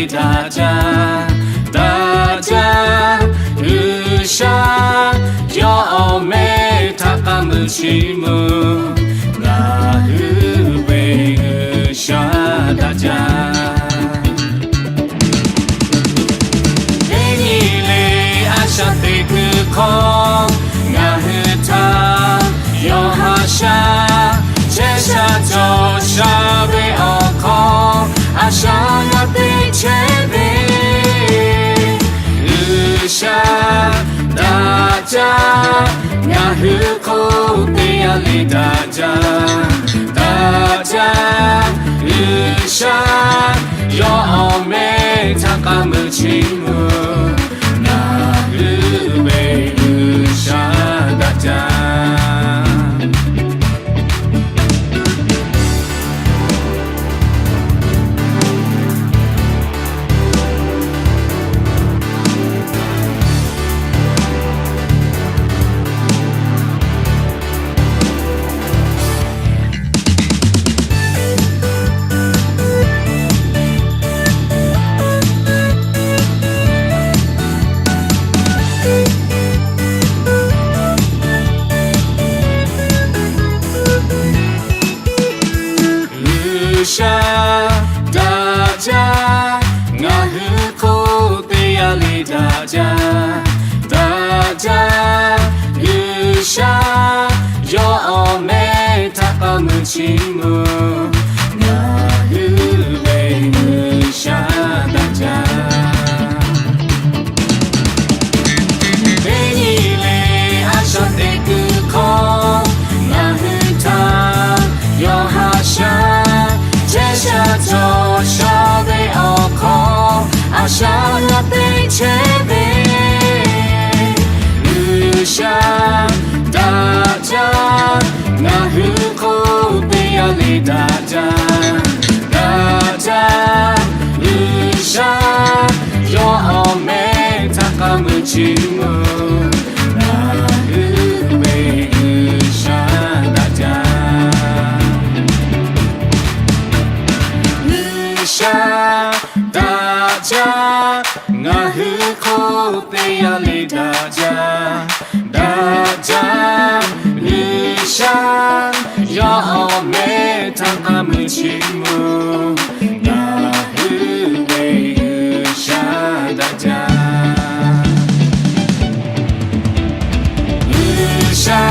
daꞈ jaˇ, daꞈ jaˇ. G'uiˬsha yawˇ awˬ meh htaꞈ k'a muiˬ chiˇ mvuh, ngaˬ hui ve G'uiˬsha daꞈ jaˇ. Teˇ nyi le a shaꞈ teꞈ kuiˬ hk'aw, ngaˬ hui htaꞈ yawˇ haꞈ shaˉ chehˇ sha cawˬ sha ve awˬ hk'aw, a shaꞈ g'a teꞈ chehˇ ve G'uiˬsha daꞈ jaˇ. Ngaˬ hui hk'oˆ teˇ yanˇ le daꞈ jaˇ, daꞈ jaˇ. G'uiˬsha yawˇ awˬ meh htaꞈ k'a muiˬ chiˇ mvuh, ngaˬ hui ve G'uiˬsha daꞈ jaˇ. G'uiˬsha daꞈ jaˇ, ngaˬ hui hk'oˆ teˇ yanˇ le daꞈ jaˇ, daꞈ jaˇ. G'uiˬsha yawˇ awˬ meh htaꞈ k'a muiˬ chiˇ mvuh, ngaˬ hui ve G'uiˬsha daꞈ jaˇ. Teˇ nyi le a shaꞈ teꞈ kuiˬ hk'aw, ngaˬ hui htaꞈ yawˇ haꞈ shaˉ chehˇ sha cawˬ sha ve awˬ hk'aw, a shaꞈ g'a teꞈ chehˇ ve G'uiˬsha daꞈ jaˇ. Ngaˬ hui hk'oˆ teˇ yanˇ le daꞈ jaˇ, daꞈ jaˇ. G'uiˬsha yawˇ awˬ meh htaꞈ k'a muiˬ chiˇ mvuh, ngaˬ hui ve G'uiˬsha daꞈ jaˇ. G'uiˬsha daꞈ jaˇ, ngaˬ hui hk'oˆ teˇ yanˇ le daꞈ jaˇ, daꞈ jaˇ. G'uiˬsha yawˇ awˬ meh htaꞈ k'a muiˬ chiˇ mvuh, ngaˬ hui ve G'uiˬsha daꞈ jaˇ. G'uiˬsha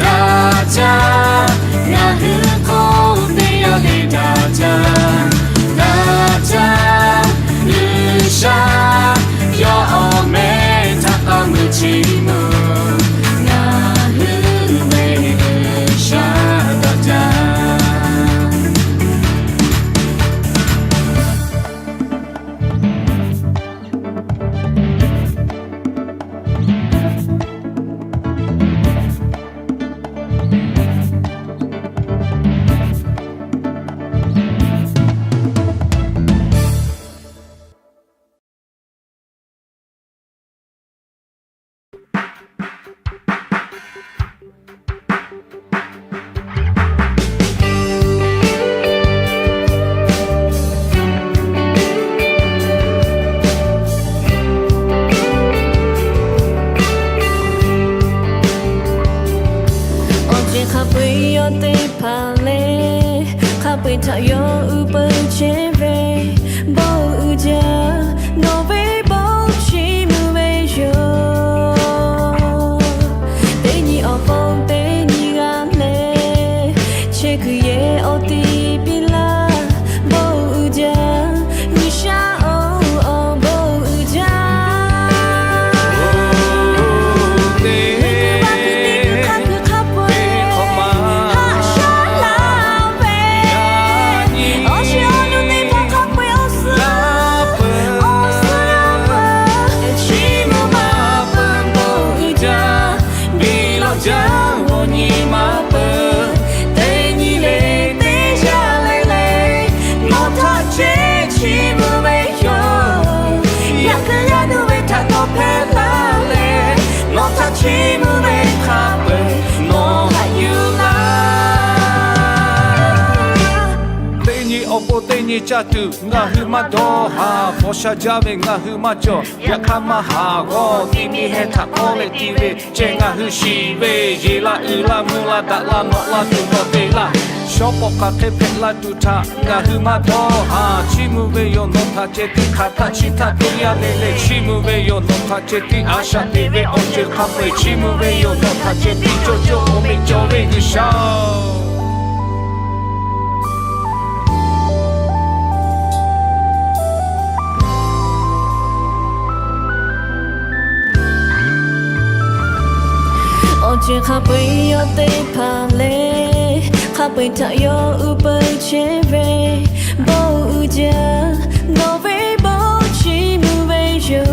daꞈ jaˇ, ngaˬ hui hk'oˆ teˇ yanˇ le daꞈ jaˇ, daꞈ jaˇ. G'uiˬsha yawˇ awˬ meh htaꞈ k'a muiˬ chiˇ mvuh, ngaˬ hui ve G'uiˬsha daꞈ jaˇ. Awˬ ceˬ hk'a peu-eˬ yawˇ teˇ hpaˍ lehˬ, hk'a peu-eˬ htaꞈ yawˇ uˉ peunˍ chehˇ ve, bon uiˍ jaˇ, nawˬ ve bon chiˇ mvuh ve yoˬ. Teˇ nyi awˬ pon teˇ nyi g'a leh, chehˇ kuiˬ yehˬ awˬ ti piˇ laˇ, bon uiˍ jaˇ, G'uiˬsha-oˬ, awˬ bon uiˍ jaˇ. Teˇ hkui baˆ hkui teˇ hkui hk'a peu-eˬ haꞈ shaˉ laˇ ve, awˬ shiˍ awˬ nu teˇ hpaˍ hk'a peu-eˬ awˬ suhˍ awˬ suhˍ laˇ peuˬ, chiˇ mvuh maˇ peuˬ, bon uiˍ jaˇ, biˇ lawꞈ jaˇ, awˬ nyi maˇ peuˬ. Teˇ nyi le teˇ yanˇ le le, nawˬ htaꞈ chehˇ chiˇ mvuh ve yoˬ. Yaꞈ hk'aˇ yaˇ nu ve htaꞈ nawˬ hpehˇ laˇ leh, nawˬ htaꞈ chiˇ mvuh ve hk'a peu-eˬ nawˬ haꞈ yuˬ laˇ. Teˇ nyi awˬ pon teˇ nyi Caˇ tuˬ ngaˬ hui maˇ dawˇ haˍ, paw sha jaˇ ve ngaˬ hui maˇ cawˬ. Yaꞈ hk'aˇ maˇ haˍ g'awˇ, tiˇ miˇ heh htaꞈ k'awˇ leh ti ve ceh ngaˬ hui shiˍ ve, yeˬ laˇ uiˍ laˇ mvuh laˇ daꞈ laˇ nawꞈ laˇ tuˬ nawˬ te laˇ. Shawˉ pawˆ hk'aˬ hk'e hpehꞈ la tuˬ htaꞈ ngaˬ hui maˇ dawˇ haˍ. Chiˇ mvuh ve yoˬ nawˬ htaꞈ ceh tiˉ hk'aˬ htaˆ chi htaˆ teˇ yanˇ le le. Chiˇ mvuh ve yoˬ nawˬ htaꞈ ceh tiˉ a shaꞈ teꞈ ve awˬ ceuˬ hk'a peu-eˬ. Chiˇ mvuh ve yoˬ nawˬ htaꞈ ceh tiˉ cawˇ cawˇ awˬ meꞈ cawˬ ve G'uiˬsha-oˬ. Awˬ ceuˬ hk'a peu-eˬ yawˇ teˇ hpaˍ lehˬ, hk'a peu-eˬ htaꞈ yawˇ uˉ peunˍ chehˇ ve, bon uiˍ jaˇ, nawˬ ve bon chiˇ mvuh ve yoˬ.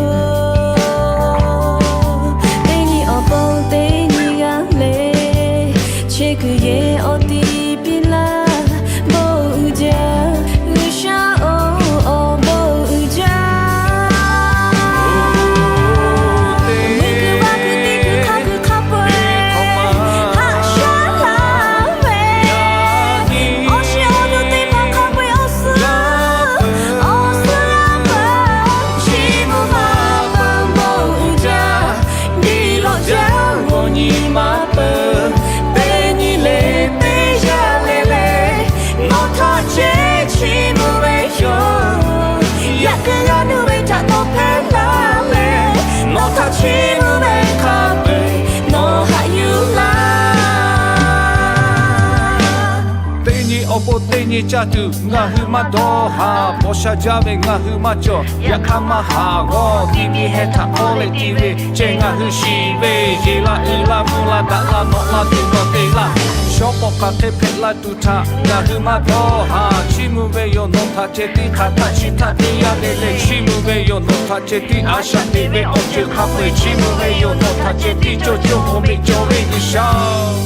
Teˇ nyi awˬ pon teˇ nyi g'a leh, chi kuiˬ yehˬ awˬ ti piˇ laˇ, bon uiˍ jaˇ, G'uiˬsha-oˬ, awˬ bon uiˍ jaˇ. Mvuhˇ kuiˬ vaˇ kuiˬ teˇ kuiˬ hk'a kuiˬ hk'a peu-eˬ, haꞈ shaˉ laˇ ve, awˬ shiˍ awˬ nu teˇ hpaˍ hk'a peu-eˬ awˬ suhˉ, awˬ suhˉ laˇ peuˬ, chiˇ mvuh maˇ peuˬ bon uiˍ jaˇ. Biˇ lawꞈ jaˇ g'awˬ nyi maˇ peuˬ, teˇ nyi le teˇ yanˇ le le, nawˬ htaꞈ ceh chiˇ mvuh ve yoˬ. Yaꞈ kuiˬ g'a nuˇ ve htaꞈ nawˬ hpehˇ laˇ leh, nawˬ htaꞈ chiˇ mvuh ve hk'a peu-eˬ nawˬ haꞈ yuˬ laˇ. Teˇ nyi awˬ pon teˇ nyi caˇ tuˬ ngaˬ hui maˇ dawˇ haˍ, paw sha jaˇ ve ngaˬ hui maˇ cawˬ. Yaꞈ hk'aˇ maˇ haˍ g'awˇ, tiˇ miˇ heh htaꞈ k'awˇ leh ti ve ceh ngaˬ hui shiˍ ve, yeˬ laˇ uiˍ laˇ mvuh laˇ daꞈ laˇ nawꞈ laˇ tuˬ nawˬ te laˇ. Shawˉ pawˆ hk'aˬ hk'e hpehꞈ la tuˬ htaꞈ ngaˬ hui maˇ dawˇ haˍ. Chiˇ mvuh ve yoˬ nawˬ htaꞈ ceh tiˉ hk'aˬ htaˆ chi htaˆ teˇ yanˇ le le. Chiˇ mvuh ve yoˬ nawˬ htaꞈ ceh tiˉ a shaꞈ teꞈ ve awˬ ceuˬ hk'a peu-eˬ. Chiˇ mvuh ve yoˬ nawˬ htaꞈ ceh tiˉ cawˇ cawˇ awˬ meꞈ cawˬ ve G'uiˬsha-oˬ.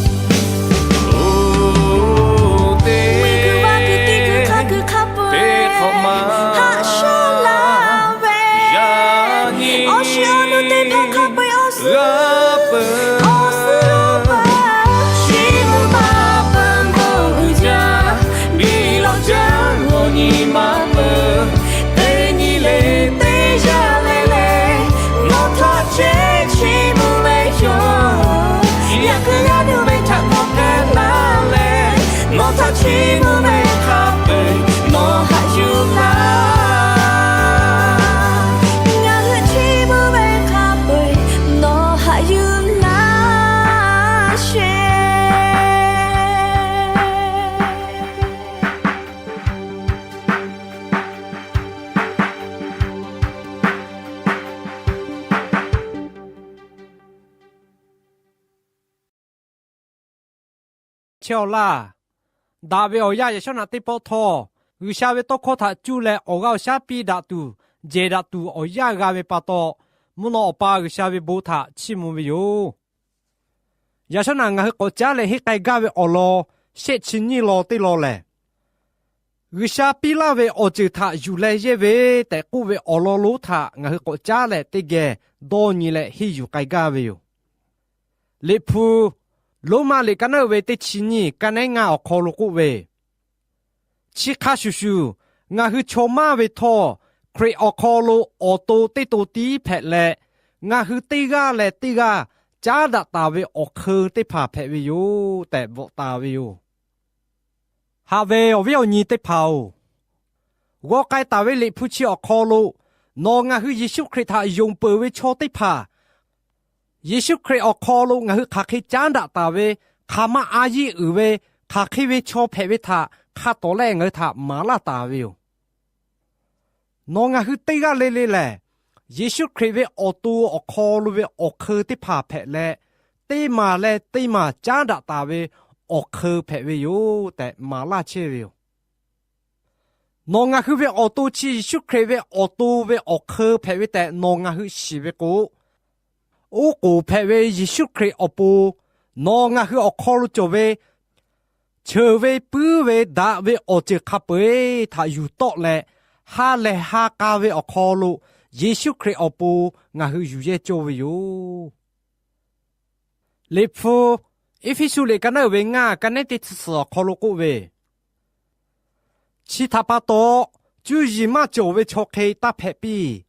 Oˬ, teˇ, teˇ hk'awꞈ ma, haꞈ shaˉ laˇ ve, yaꞈ nyi awˬ shiˍ awˬ nu teˇ hpaˍ hk'a peu-eˬ awˬ suhˉ, awˬ suhˉ laˇ peuˬ, chiˇ mvuh maˇ peuˬ bon uiˍ jaˇ. Biˇ lawꞈ jaˇ g'awˬ nyi maˇ peuˬ, teˇ nyi le teˇ yanˇ le le, nawˬ htaꞈ ceh chiˇ mvuh ve yoˬ. Yaꞈ kuiˬ g'a nuˇ ve htaꞈ nawˬ hpehˇ laˇ leh, nawˬ htaꞈ chiˇ mvuh ve hk'a peu-eˬ nawˬ haꞈ yuˬ laˇ. Ngaˬ hui chiˇ mvuh ve hk'a peu-eˬ nawˬ haꞈ yuˬ laˇ sheˍ. Chehˇ-aw laˇ. Daꞈ ve awˬ yanˇ yaꞈ shawˉ naꞈ teˇ pawˆ htawˇ, G'uiˬsha ve tawˇ hkawˇ htaꞈ cuˇ leh awˬ g'aˇ awˬ shaˉ piˇ daꞈ tuˬ, jehˬ daꞈ tuˬ awˬ yanˇ g'a ve pa taw, mvuhˇ naw Awˬ pa G'uiˬsha ve bon htaꞈ chiˇ mvuh ve yoˬ. Yaꞈ shawˉ naꞈ ngaˬ hui k'awꞈ caˉ leh henˇ k'ai gaˇ ve awˬ lawn shehˆ chi nyiˇ lawn teˇ lawn lehˬ, G'uiˬsha piˇ laˇ ve awˬ ceuˬ htaꞈ yuˬ leh yehˇ ve tehꞈ k'oˆ ve awˬ lawn lonˉ htaꞈ ngaˬ hui k'awꞈ caˉ leh teˇ geh dawˇ nyi leh henˇ yuˬ k'ai gaˇ ve yoˬ. Liꞈ hpu, Roˉmaꞈ liꞈ ka naˉ uiˍ ve teˇ chi nyiˇ ka nehˉ ngaˇ awˬ hk'aw lo k'oˆ ve, chi hk'a shuˍ shuˍ, ngaˬ hui chaw maˇ ve htawˇ, Hkriꞈ awˬ hk'aw lo awˬ to teˇ to tiˉ hpehꞈ leh, ngaˬ hui teˇ g'aˇ leh teˇ g'aˇ caˉ daꞈ taˍ ve awˬ hk'eun teˇ hpaˍ hpehꞈ ve yoˬ tehꞈ bvuhꞈ taˍ ve yoˬ. Haꞈ ve awˬ viˉ awˬ nyi teˇ hpaˍ-oˬ, g'aw k'ai taˍ ve Liꞈ hpu chi awˬ hk'aw lo, nawˬ ngaˬ hui Yeˍsuˆ Hkriꞈ htaꞈ yonˍ peuˬ ve chaw teˇ hpaˍ, Yeˍsuˆ Hkriꞈ awˬ hk'aw lo ngaˬ hui hk'aˬ hk'e caˉ daꞈ taˍ ve, hk'aˬ ma a yiˇ uiˍ ve, hk'aˬ hk'e ve chaw hpehꞈ ve htaꞈ hk'a tawˍ leh ngaˬ hui htaꞈ maˍ laˇ taˍ ve yoˬ. Nawˬ ngaˬ hui teˇ g'aˇ le le lehˬ, Yeˍsuˆ Hkriꞈ ve awˬ to awˬ hk'aw lo ve awˬ hk'eun teˇ hpaˍ hpehꞈ leh, teˇ maˬ leh teˇ maˬ caˉ daꞈ taˍ ve awˬ hk'eun hpehꞈ ve yoˬ tehꞈ maˍ laˇ chehˇ ve yoˬ. Nawˬ ngaˬ hui ve awˬ to chi Yeˍsuˆ Hkriꞈ ve awˬ to ve awˬ hk'eun hpehꞈ ve tehꞈ nawˬ ngaˬ hui shiˍ ve k'o, oˉ k'oˍ hpehꞈ ve Yeˍsuˆ Hkriꞈ awˬ pon nawˬ ngaˬ hui awˬ hk'aw lo cawˬ ve cheuˬ ve puiˉ ve daꞈ ve awˬ ceuˬ hk'a peu-eˬ htaꞈ yuˬ tawˆ leh, ha lehˬ ha k'a ve awˬ hk'aw lo Yeˍsuˆ Hkriꞈ awˬ pon ngaˬ hui yuˬ yehˇ cawˇ ve yoˬ. Liꞈ hpu, Eˇfeˇsuꞈ liꞈ ka naˉ uiˍ ve ngaˇ ka nehˉ teˇ chi suhˍ awˬ hk'aw lo k'oˆ ve, Chi htaꞈ pa taw, cuˇ yiˍ maˇ cawˬ ve chaw hk'e taˇ hpehꞈ piˇ.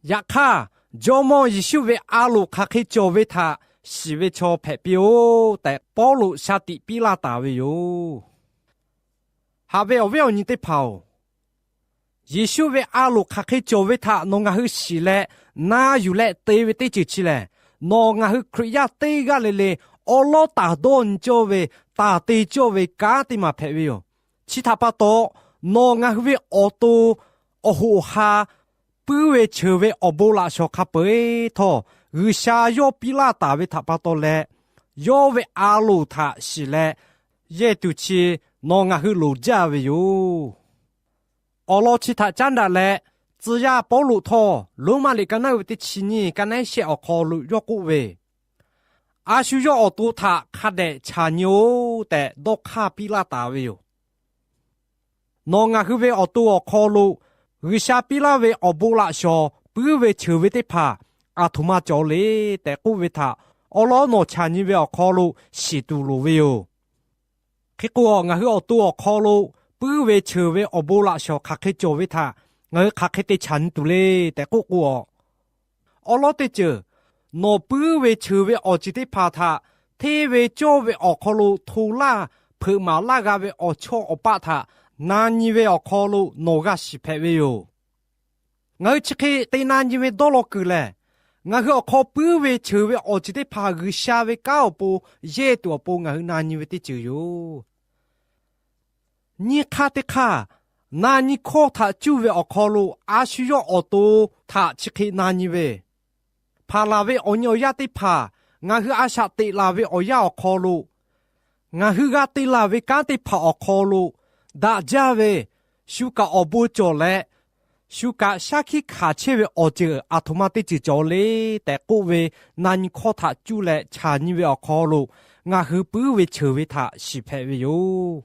Yaꞈ hk'aˇ, Jawˇmawˇ Yeˍsuˆ ve a loˍ hk'aˬ hk'e cawˬ ve htaꞈ shiˍ ve chaw hpehꞈ piˇ-oˆ tehꞈ, Pawˇluꞈ shaˍ tiꞈ piˇ laˇ taˍ ve yoˬ. Haꞈ ve awˬ viˉ awˬ nyi teˇ hpaˍ-oˬ, Yeˍsuˆ ve a loˍ hk'aˬ hk'e cawˬ ve htaꞈ nawˬ ngaˬ hui shiˍ leh na yuˬ leh te ve teˇ ceuˬ chi lehˬ, nawˬ ngaˬ hui Hkriꞈ yaˇ teˇ g'aˇ le le awˉ lawˉ taˍ dawˇ nyi cawˇ ve, taˍ te cawˇ ve kanˉ teˇ maˬ hpehꞈ ve yoˬ. Chi htaꞈ pa taw, nawˬ ngaˬ hui ve awˬ to awˬ hoꞈ awˬ ha puiˉ ve cheuˬ ve awˬ bon laꞈ shawnˍ hk'a peu-eˬ htawˇ, G'uiˬsha yawˇ piˇ laˇ taˍ ve htaꞈ pa taw leh, yawˇ ve a loˍ htaꞈ shiˍ leh yehˇ tuˬ chi nawˬ ngaˬ hui loˍ jaˇ ve yoˬ. Awˬ lawn chi htaꞈ caˉ daꞈ leh, tcuh yaˇ Pawˇluꞈ htawˇ Roˉmaꞈ liꞈ ka naˉ uiˍ ve teˇ chi nyiˇ, ka naˉ shehˆ awˬ hk'aw lo yawˇ k'oˆ ve, A shu yawˇ awˬ to htaꞈ hk'a dehꞈ chaˬ nyi-oˆ tehꞈ dawˇ hk'aˇ piˇ laˇ taˍ ve yoˬ. Nawˬ ngaˬ hui ve awˬ to awˬ hk'aw lo G'uiˬsha piˇ laˇ ve awˬ bon laꞈ shawnˍ puiˉ ve cheuˬ ve teˇ hpaˍ aˬ htoꞈ ma cawˬ le tehꞈ k'oˆ ve htaꞈ, awˉ lawˉ nawˬ chaˬ nyi ve awˬ hk'aw lo shiˍ tuˬ loˍ ve yoˬ. Hk'e k'o, ngaˬ hui awˬ to awˬ hk'aw lo puiˉ ve cheuˬ ve awˬ bon laꞈ shawnˍ hk'aˬ hk'e cawˬ ve htaꞈ ngaˬ hui hk'aˬ hk'e te chaˬ nyi tuˬ le tehꞈ k'oˆ k'o, awˉ lawˉ teˇ ceuˬ, nawˬ puiˉ ve cheuˬ ve awˬ ceuˬ teˇ hpaˍ htaꞈ hteˇ ve cawˇ ve awˬ hk'aw lo hto laˇ hpeuꞈ maˍ laˇ g'a ve awˬ chawˇ awˬ paˆ htaꞈ na nyi ve awˬ hk'aw lo nawˬ g'a shiˍ hpehꞈ ve yoˬ. Ngaˬ hui chi hk'e te na nyi ve dawˇ law kuiˬ lehˬ, ngaˬ hui awˬ hk'aw puiˉ ve cheuˬ ve awˬ ceuˬ teˇ hpaˍ G'uiˬsha ve kanˉ awˬ pon yehˇ tuˬ awˬ pon ngaˬ hui na nyi ve teˇ ceuˬ yoˬ. Nyiˇ hk'aˇ teˇ hk'aˇ, na nyi hkawˇ htaꞈ cuˇ ve awˬ hk'aw lo a shu yawˇ awˬ to htaꞈ chi hk'e na nyi ve, hpaˍ laˬ ve awˬ nyi awˬ yaˇ teˇ hpaˍ ngaˬ hui a shaꞈ teꞈ laˬ ve awˬ yanˇ awˬ hk'aw lo, ngaˬ hui g'a te laˬ ve kanˉ teˇ hpaˍ awˬ hk'aw lo, daꞈ jaˇ ve, shu kaꞈ awˬ bon cawˬ leh, shu kaꞈ shaˉ hkiˆ hkanˍ chehˇ ve awˬ ceuˬ aˬ htoꞈ ma teˇ ceuˬ cawˬ le tehꞈ k'oˆ ve na nyi hkawˇ htaꞈ cuˇ leh chaˬ nyi ve awˬ hk'aw lo, ngaˬ hui puiˉ ve cheuˬ ve htaꞈ shiˍ hpehꞈ ve yoˬ.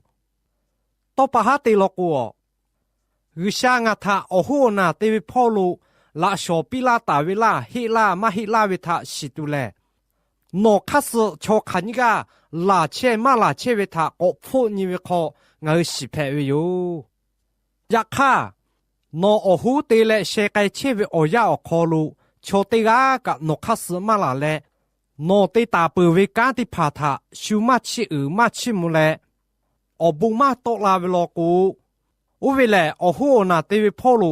Tawˇ pa haˉ te law k'o, G'uiˬsha ngaˬ htaꞈ awˬ hoˉ awˬ naˬ te ve hpawˇ lo laꞈ shawnˍ piˇ laˇ taˍ ve laˇ, heˆ laˇ maˇ heˆ laˇ ve htaꞈ shiˍ tuˬ lehˬ, nawˬ hk'aˇ suh chaw hk'aˬ nyiˇ g'aˇ laˬ chehˇ maˇ laˬ chehˇ ve htaꞈ k'awꞈ hpfuhˆ nyi ve hk'aw ngaˬ hui shiˍ hpehꞈ ve yoˬ. Yaꞈ hk'aˇ, nawˬ awˬ hoˉ te leh sheh k'ai chehˇ ve awˬ yanˇ awˬ hk'aw lo, chaw teˇ g'aˇ kaꞈ nawˬ hk'aˇ suh maˇ laˬ leh, nawˬ te taˍ peuˬ ve kanˉ teˇ hpaˍ htaꞈ shu maˇ chiˇ uiˍ maˇ chiˇ mvuh leh, awˬ bon maˇ tawˆ la ve law k'o, oˇ ve lehˬ awˬ hoˉ awˬ naˬ te ve hpawˇ lo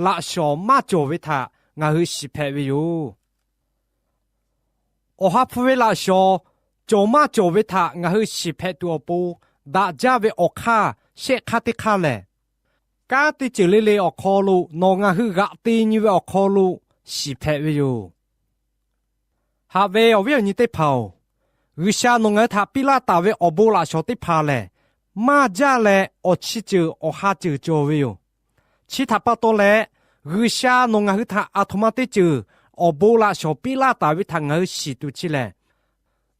laꞈ shawnˍ maˇ cawˬ ve htaꞈ ngaˬ hui shiˍ hpehꞈ ve yoˬ. Awˬ ha hpu ve laꞈ shawnˍ cawˬ maˇ cawˬ ve htaꞈ ngaˬ hui shiˍ hpehꞈ tuˬ awˬ pon, daꞈ jaˇ ve awˬ hk'aˇ shehˆ hk'aˇ teˇ hk'aˇ lehˬ, kanˉ teˇ ceuˬ le le awˬ hk'aw lo nawˬ ngaˬ hui g'aꞈ te nyi ve awˬ hk'aw lo shiˍ hpehꞈ ve yoˬ. Haꞈ ve awˬ viˉ awˬ nyi teˇ hpaˍ-oˬ, G'uiˬsha nawˬ ngaˬ hui htaꞈ piˇ laˇ taˍ ve awˬ bon laꞈ shawnˍ teˇ hpaˍ lehˬ, maˇ jaˇ leh awˬ chi ceuˬ awˬ ha ceuˬ cawˬ ve yoˬ. Chi htaꞈ pa taw leh, G'uiˬsha nawˬ ngaˬ hui htaꞈ aˬ htoꞈ ma teˇ ceuˬ awˬ bon laꞈ shawnˍ piˇ laˇ taˍ ve htaꞈ ngaˬ hui shiˍ tuˬ chi lehˬ,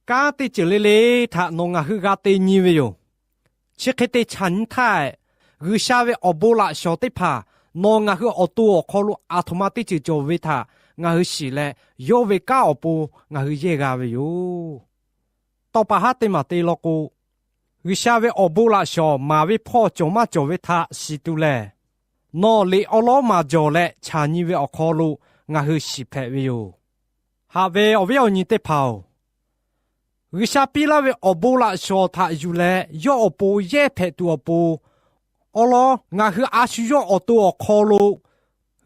kanˉ teˇ ceuˬ le le htaꞈ nawˬ ngaˬ hui g'a te nyi ve yoˬ. Chi hk'e te chaˬ nyi htaˇ, G'uiˬsha ve awˬ bon laꞈ shawnˍ teˇ hpaˍ nawˬ ngaˬ hui awˬ to awˬ hk'aw lo aˬ htoꞈ ma teˇ ceuˬ cawˬ ve htaꞈ ngaˬ hui shiˍ leh, yawˇ ve kanˉ awˬ pon ngaˬ hui yehˇ g'a ve yoˬ. Tawˇ pa haˉ teˇ maˬ te law k'o, G'uiˬsha ve awˬ bon laꞈ shawnˍ maˍ ve hpawˇ cawˬ maˇ cawˬ ve htaꞈ shiˍ tuˬ lehˬ, nawˬ liꞈ awˉ lawˉ maˍ jawˬ leh chaˬ nyi ve awˬ hk'aw lo ngaˬ hui shiˍ hpehꞈ ve yoˬ. Haꞈ ve awˬ viˉ awˬ nyi teˇ hpaˍ-oˬ, G'uiˬsha piˇ laˇ ve awˬ bon laꞈ shawnˍ htaꞈ yuˬ leh yawˇ awˬ pon yehˇ hpehꞈ tuˬ awˬ pon, awˉ lawˉ ngaˬ hui a shu yawˇ awˬ to awˬ hk'aw lo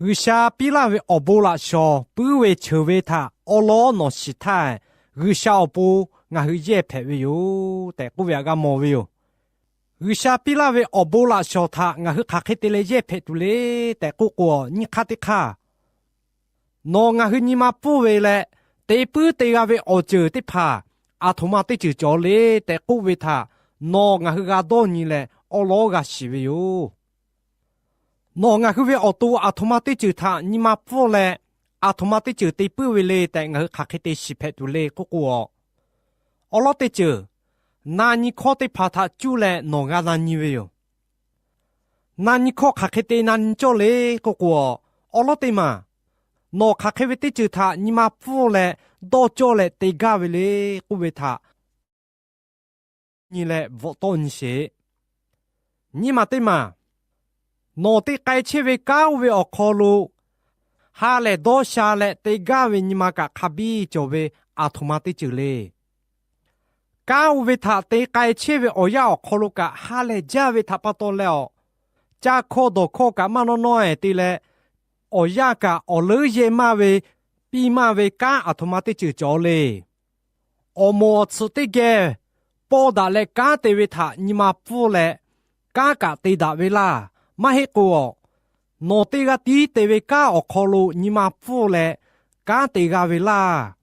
G'uiˬsha piˇ laˇ ve awˬ bon laꞈ shawnˍ puiˉ ve cheuˬ ve htaꞈ awˉ lawˉ nawˬ shiˍ htaˇ, G'uiˬsha awˬ pon ngaˬ hui yehˇ hpehꞈ ve yoˬ tehꞈ k'oˆ ve htaꞈ g'a mawˬ ve yoˬ. G'uiˬsha piˇ laˇ ve awˬ bon laꞈ shawnˍ htaꞈ ngaˬ hui hk'aˬ hk'e te leh yehˇ hpehꞈ tuˬ le tehꞈ k'oˆ k'o, nyiˇ hk'aˇ teˇ hk'aˇ, nawˬ ngaˬ hui nyi ma pfuhˇ ve leh te puiˉ te g'a ve awˬ ceuˬ teˇ hpaˍ aˬ htoꞈ ma teˇ ceuˬ cawˬ le tehꞈ k'oˆ ve htaꞈ nawˬ ngaˬ hui g'a dawˇ nyi leh awˉ lawˉ g'a shiˍ ve yoˬ. Nawˬ ngaˬ hui ve awˬ to aˬ htoꞈ ma teˇ ceuˬ htaꞈ nyi ma pfuhˇ leh, aˬ htoꞈ ma teˇ ceuˬ te puiˉ ve le tehꞈ ngaˬ hui hk'aˬ hk'e te shiˍ hpehꞈ tuˬ le k'oˆ k'o, awˉ lawˉ teˇ ceuˬ, na nyi hkawˇ teˇ hpaˍ htaꞈ cuˇ leh nawˬ g'a na nyi ve yoˬ. Na nyi hkawˇ hk'aˬ hk'e te na nyi cawˇ le k'oˆ k'o, awˉ lawˉ teˇ maˬ, nawˬ hk'aˬ hk'e ve teˇ ceuˬ htaꞈ nyi ma pfuhˇ leh dawˇ cawˇ leh te gaˇ ve le k'oˆ ve htaꞈ nyi leh bvuhꞈ tawˆ nyi sheˍ. Nyiˇ maˬ teˇ maˬ, Nawˬ te k'ai chehˇ ve kanˉ oˇ ve awˬ hk'aw lo ha lehˬ dawˇ sha leh te gaˇ ve nyi ma kaꞈ hk'a biˇ cawˬ ve aˬ htoꞈ ma teˇ ceuˬ le. Kanˉ oˇ ve htaꞈ te k'ai chehˇ ve awˬ yanˇ awˬ hk'aw lo kaꞈ ha lehˬ jaˇ ve htaꞈ pa taw leh awˬ, caˇ hkawˇ dawˬ hkawˇ kaꞈ maˇ nawˇ nawˇ-ehˍ te leh, awˬ yanˇ kaꞈ awˬ leuˉ yehˇ maˇ ve, piˇ maˇ ve kanˉ aˬ htoꞈ ma teˇ ceuˬ cawˬ le. Awˬ moˍ awˬ tsuhꞈ teˇ geh pawˇ daꞈ leh kanˉ te ve htaꞈ nyi ma pfuhˇ leh, kanˉ kaꞈ te daꞈ ve laˇ. Maˇ heˆ k'o, nawˬ teˇ g'aˇ tiˉ te ve kanˉ awˬ hk'aw lo nyi ma pfuhˇ leh kanˉ te g'a ve laˇ.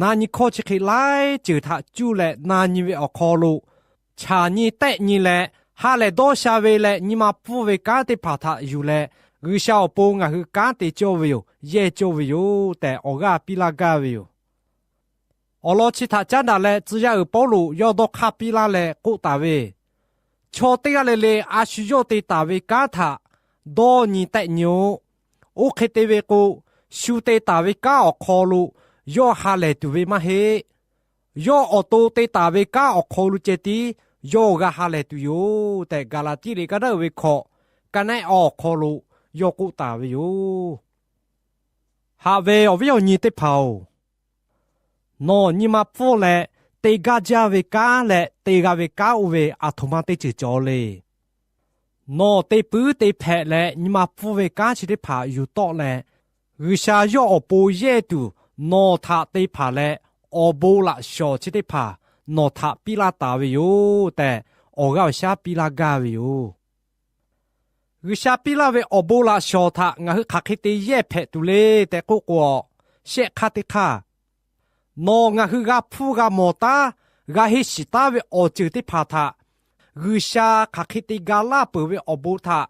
Na nyi hkawˇ chi hk'e laiˉ ceuˬ htaꞈ cuˇ leh na nyi ve awˬ hk'aw lo, chaˬ nyi tehˆ nyi leh ha lehˬ dawˇ sha ve leh nyi ma pfuhˇ ve kanˉ teˇ hpaˍ htaꞈ yuˬ leh, G'uiˬsha awˬ pon ngaˬ hui kanˉ te cawˇ ve yoˬ, yehˇ cawˇ ve yoˬ tehꞈ awˬ g'aˇ piˇ laˇ gaˇ ve yoˬ. Awˬ lawn chi htaꞈ caˉ daꞈ leh tcuh yaˇ uiˍ Pawˇluꞈ yawˇ dawˇ hk'aˇ piˇ laˇ leh k'oˆ taˍ ve, Chaw teˇ g'aˇ le le a shu yawˇ te taˍ ve kanˉ htaꞈ dawˇ nyi tehˆ nyi-oˆ. Oˇ hk'e te ve k'o, shu te taˍ ve kanˉ awˬ hk'aw lo yawˇ ha lehˬ tuˬ ve maˇ heˆ. Yawˇ awˬ to te taˍ ve kanˉ awˬ hk'aw lo ceh tiˉ yawˇ g'a ha lehˬ tuˬ yoˬ tehꞈ, Gaˍlaˍtiˆ liꞈ ka naˉ uiˍ ve hkawꞈ, ka naˉ awˬ hk'aw lo yawˇ k'oˆ taˍ ve yoˬ. Haꞈ ve awˬ viˉ awˬ nyi teˇ hpaˍ-oˬ, nawˬ nyi ma pfuhˇ leh te gaˇ jaˇ ve kanˉ leh te g'a ve kanˉ oˇ ve aˬ htoꞈ ma teˇ ceuˬ cawˬ le. Nawˬ te puiˉ te hpehꞈ leh nyi ma pfuhˇ ve kanˉ chi teˇ hpaˍ yuˬ tawˆ leh, G'uiˬsha yawˇ awˬ pon yehˇ tuˬ nawˬ htaꞈ te hpanˍ leh, awˬ bon laꞈ shawˍ chi teˇ hpaˍ nawˬ htaꞈ piˇ laˇ taˍ ve yoˬ tehꞈ, awˬ g'aˇ awˬ shaˉ piˇ laˇ gaˇ ve yoˬ. G'uiˬsha piˇ laˇ ve awˬ bon laꞈ shawˍ htaꞈ ngaˬ hui hk'aˬ hk'e te yehˇ hpehꞈ tuˬ le tehꞈ k'oˆ k'o, shehˆ hk'aˇ teˇ hk'aˇ, nawˬ ngaˬ hui g'a hpfuhˇ g'a mawˬ taˉ, g'a henˇ shiˍ taˉ ve awˬ ceuˬ teˇ hpaˍ htaꞈ G'uiˬsha hk'aˬ hk'e te ga laˇ peuˬ ve awˬ bon htaꞈ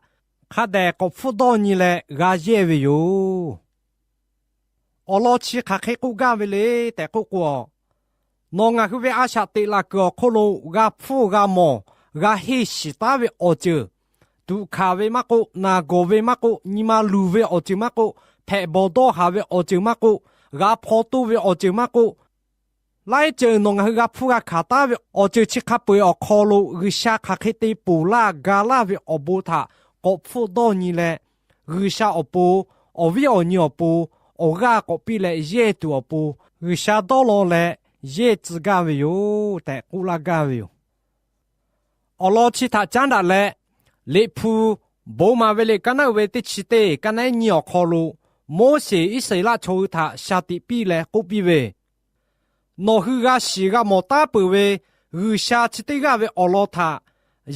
hk'a dehꞈ k'awꞈ hpfuhˇ dawˇ nyi leh g'a yehˇ ve yoˬ. Awˬ lawn chi hk'aˬ hk'e k'oˆ gaˇ ve le tehꞈ k'oˆ k'o, nawˬ ngaˬ hui ve a shaꞈ teꞈ laˬ kuiˬ awˬ hk'oˆ lo g'a hpfuhˇ g'a mawˬ, g'a henˇ shiˍ taˉ ve awˬ ceuˬ, tuꞈ hkanˍ ve maˇ k'oˆ, naˬ gawˬ ve maˇ k'oˆ, nyi ma luˬ ve awˬ ceuˬ maˇ k'oˆ, hpehꞈ bawˬ dawˇ haˍ ve awˬ ceuˬ maˇ k'oˆ, g'a hpaw toˇ ve awˬ ceuˬ maˇ k'oˆ, laiˉ ceuˬ nawˬ ngaˬ hui g'a hpfuhˇ g'a hkanˍ taˉ ve awˬ ceuˬ chi hk'a peu-eˬ awˬ hk'aw lo G'uiˬsha hk'aˬ hk'e te ponˬ laˇ ga laˇ ve awˬ bon htaꞈ k'awꞈ hpfuhˇ dawˇ nyi leh, G'uiˬsha awˬ pon, awˬ viˉ awˬ nyi awˬ pon, awˬ g'aˇ k'awꞈ piˇ leh yehˇ tuˬ awˬ pon G'uiˬsha dawˇ law leh yehˇ tcuh gaˇ ve yoˬ tehꞈ k'oˆ laˇ gaˇ ve yoˬ. Awˬ lawn chi htaꞈ caˉ daꞈ leh, Liꞈ hpu Bon maˍ ve liꞈ ka naˉ uiˍ ve teˇ chi teˇ ka naˉ nyi awˬ hk'aw lo, Moˉseˍ Iˉsaˍreˍlaˆ chaw hui htaꞈ shaˍ tiꞈ piˇ leh k'oˆ piˇ ve, Nawˬ hui g'a shiˍ g'a mawˬ taˉ peuˬ ve G'uiˬsha chi teˇ g'aˇ ve awˬ lawn htaꞈ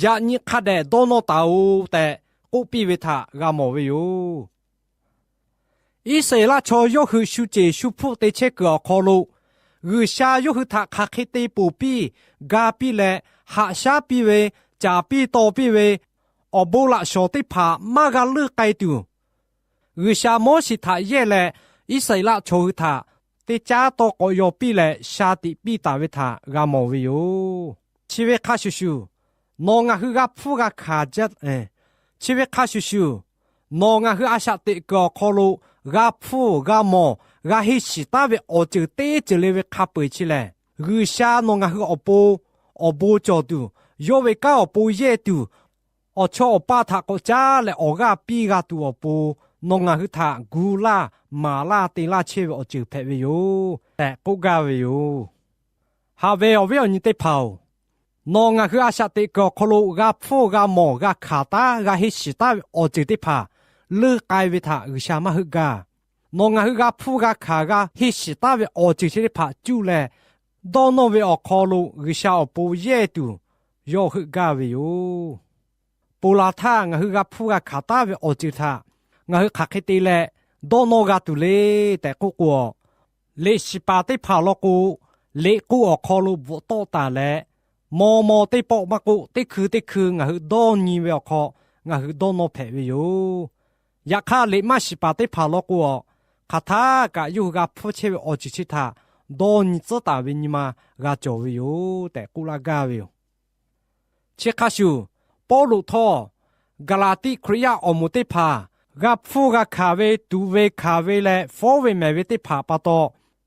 yaꞈ nyi hk'a dehꞈ dawˇ nawˇ taˍ-oꞈ tehꞈ k'oˆ piˇ ve htaꞈ g'a mawˬ ve yoˬ. Iˉsaˍreˍlaˆ chaw yawˇ hui shu ceˬ shu hpfuhˆ te chehˇ kuiˬ awˬ hk'aw lo, G'uiˬsha yawˇ hui htaꞈ hk'aˬ hk'e te ponˬ piˇ ga piˇ leh, haꞈ shaˉ piˇ ve, caˍ piˇ taw piˇ ve awˬ bon laꞈ shawˍ teˇ hpaˍ maˇ g'a leuˆ k'ai tuˬ, G'uiˬsha Moˉseˍ htaꞈ yehˇ leh Iˉsaˍreˍlaˆ chaw hui htaꞈ teˇ caˉ tawˇ k'awꞈ yaw piˇ leh sha tiꞈ piˇ taˍ ve htaꞈ g'a mawˬ ve yoˬ. Chi ve hk'a shuˍ shuˍ, nawˬ ngaˬ hui g'a hpfuhˇ g'a hkanˍ jaˇ, chi ve hk'a shuˍ shuˍ, nawˬ ngaˬ hui a shaꞈ teꞈ kuiˬ awˬ hk'aw lo g'a hpfuhˇ g'a mawˬ g'a henˇ shiˍ taˉ ve awˬ ceuˬ teˇ ceuˬ le ve hk'a peu-eˬ chi lehˬ, G'uiˬsha nawˬ ngaˬ hui awˬ pon awˬ bon cawˬ tuˬ, yawˇ ve kanˉ awˬ pon yehˇ tuˬ, awˬ chawˇ awˬ paˇ htaꞈ k'awꞈ caˉ leh awˬ g'aˇ piˇ g'a tuˬ awˬ pon, nawˬ ngaˬ hui htaꞈ gu laˇ maˍ laˇ te laˇ chehˇ ve awˬ ceuˬ hpehꞈ ve yoˬ tehꞈ k'oˆ gaˇ ve yoˬ. Haꞈ ve awˬ viˉ awˬ nyi teˇ hpaˍ-oˬ, nawˬ ngaˬ hui a shaꞈ teꞈ kuiˬ awˬ hk'aw lo g'a hpfuhˇ g'a mawˬ g'a hkanˍ taˉ g'a henˇ shiˍ taˉ ve awˬ ceuˬ teˇ hpaˍ leuˆ k'ai ve htaꞈ G'uiˬsha maˇ heuˆ gaˇ. Nawˬ ngaˬ hui g'a hpfuhˇ g'a hkanˍ g'a henˇ shiˍ taˉ ve awˬ ceuˬ chi teˇ hpaˍ cuˇ leh, dawˇ nawˇ ve awˬ hk'aw lo G'uiˬsha awˬ pon yehˇ tuˬ yawˇ heuˆ gaˇ ve yoˬ. Ponˬ laˬ htaˇ ngaˬ hui g'a hpfuhˇ g'a hkanˍ taˉ ve awˬ ceuˬ htaꞈ ngaˬ hui hk'aˬ hk'e te leh dawˇ nawˇ g'a tuˬ le tehꞈ k'oˆ k'o, liꞈ shiˍ paˍ teˇ hpaˍ law k'o, liꞈ k'oˆ awˬ hk'aw lo bvuhꞈ tawˆ taˍ leh, maw maw teˇ pawˆ maˇ k'oˆ, teˇ hkui teˇ hkui ngaˬ hui dawˇ nyi ve awˬ hk'aw ngaˬ hui dawˇ nawˇ hpehꞈ ve yoˬ. Yaꞈ hk'aˇ, liꞈ maˇ shiˍ paˍ teˇ hpaˍ law k'o, hk'aˬ htaˇ kaꞈ yawˇ hui g'a hpfuhˇ chehˇ ve awˬ ceuˬ chi htaꞈ dawˇ nyi tcuhˉ taˍ ve nyi ma g'a cawˬ ve yoˬ tehꞈ k'oˆ laˇ gaˇ ve yoˬ. Chi hk'a shuˍ, Pawˇluꞈ htawˇ, Gaˍlaˍtiˆ Hkriꞈ yaˇ awˬ moˍ teˇ hpaˍ g'a hpfuhˇ g'a hkanˍ ve, tuꞈ ve hkanˍ ve leh fawˉ ve mehˍ ve teˇ hpaˍ pa taw,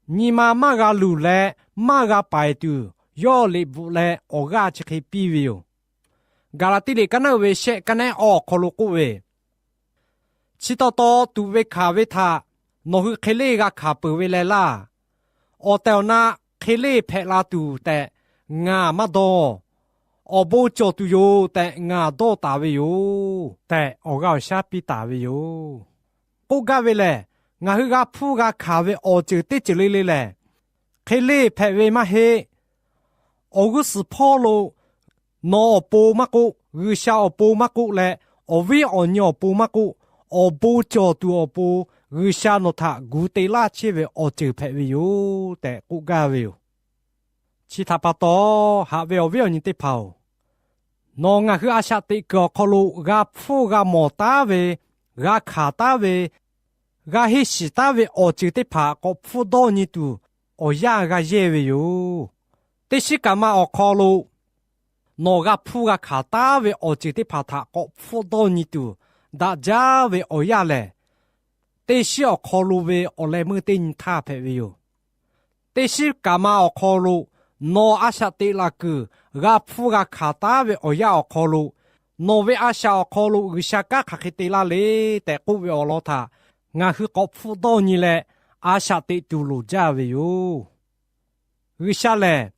nyi ma maˇ g'a luˬ leh maˇ g'a paiˍ tuˬ, yawˇ liꞈ bvuhꞈ leh awˬ g'aˇ chi hk'e piˇ ve yoˬ. Gaˍlaˍtiˆ liꞈ kaˉ naˉ uiˍ ve shehˆ kaˉ nehˉ awˬ hk'aw lo k'oˆ ve, Chi taw taw tuꞈ ve hkanˍ ve htaꞈ nawˬ hui hk'e leˇ g'a hkanˍ peuˬ ve leh laˇ. Awˬ tehˬ awˬ na hk'e leˇ hpehꞈ la tuˬ tehꞈ ngaˬ maˇ dawˇ. Awˬ bon cawˬ tuˬ yoˬ tehꞈ ngaˬ dawˇ taˍ ve yoˬ tehꞈ, awˬ g'aˇ awˬ shaˉ piˇ taˍ ve yoˬ. K'oˆ gaˇ ve lehˬ, ngaˬ hui g'a hpfuhˇ g'a hkanˍ ve awˬ ceuˬ teˇ ceuˬ le le lehˬ, hk'e leˇ hpehꞈ ve maˇ heˆ. Awˬ g'uˇ suhˍ hpawˇ lo nawˬ awˬ pon maˇ k'oˆ, G'uiˬsha awˬ pon maˇ k'oˆ leh, awˬ viˉ awˬ nyi awˬ pon maˇ k'oˆ, awˬ bon cawˬ tuˬ awˬ pon G'uiˬsha nawˬ htaꞈ gu te laˇ chehˇ ve awˬ ceuˬ hpehꞈ ve yoˬ tehꞈ k'oˆ gaˇ ve yoˬ. Chi htaꞈ pa taw, haꞈ ve awˬ viˉ awˬ nyi teˇ hpaˍ-oˬ, nawˬ ngaˬ hui a shaꞈ teꞈ kuiˬ awˬ hk'aw lo g'a hpfuhˇ g'a mawˬ taˉ ve, g'a hkanˍ taˉ ve, g'a henˇ shiˍ taˉ ve awˬ ceuˬ teˇ hpaˍ k'awꞈ hpfuhˇ dawˇ nyi tuˬ awˬ yanˇ g'a yehˇ ve yoˬ. Teˇ shiˉ kaꞈ ma awˬ hk'aw lo nawˬ g'a hpfuhˇ g'a hkanˍ taˉ ve awˬ ceuˬ teˇ hpaˍ htaꞈ k'awꞈ hpfuhˇ dawˇ nyi tuˬ daꞈ jaˇ ve awˬ yanˇ lehˬ, teˇ shiˉ awˬ hk'aw lo ve awˬ leh meuˇ teˇ nyi htaˇ hpehꞈ ve yoˬ. Teˇ shiˉ kaꞈ ma awˬ hk'aw lo nawˬ a shaꞈ teꞈ laˬ kuiˬ g'a hpfuhˇ g'a hkanˍ taˉ ve awˬ yanˇ awˬ hk'aw lo, nawˬ ve a shaꞈ awˬ hk'aw lo G'uiˬsha kanˉ hk'aˬ hk'e te laˇ le tehꞈ k'oˆ ve awˬ lawn htaꞈ ngaˬ hui k'awꞈ hpfuhˇ dawˇ nyi leh, a shaꞈ teꞈ tuˬ loˍ jaˇ ve yoˬ. G'uiˬsha lehˬ,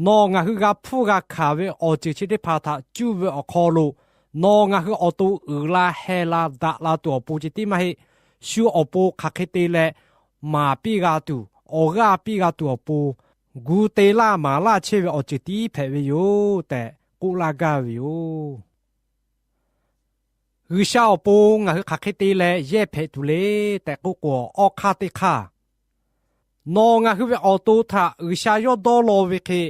nawˬ ngaˬ hui g'a hpfuhˇ g'a hkanˍ ve awˬ ceuˬ chi teˇ hpaˍ htaꞈ cuˇ ve awˬ hk'aw lo, nawˬ ngaˬ hui awˬ to uiˍ la heh la daꞈ la tuˬ awˬ pon ceh tiˉ maˇ heˆ. Shu awˬ pon hk'aˬ hk'e te leh maˍ piˇ g'a tuˬ, awˬ g'aˇ piˇ g'a tuˬ awˬ pon gu te laˇ maˍ laˇ chehˇ ve awˬ ceuˬ tiˉ hpehꞈ ve yoˬ tehꞈ k'oˆ laˇ gaˇ ve yoˬ. G'uiˬsha awˬ pon ngaˬ hui hk'aˬ hk'e te leh yehˇ hpehꞈ tuˬ le tehꞈ k'oˆ k'o, awˬ hk'aˇ teˇ hk'aˇ, nawˬ ngaˬ hui ve awˬ to htaꞈ G'uiˬsha yawˇ dawˇ law ve hk'e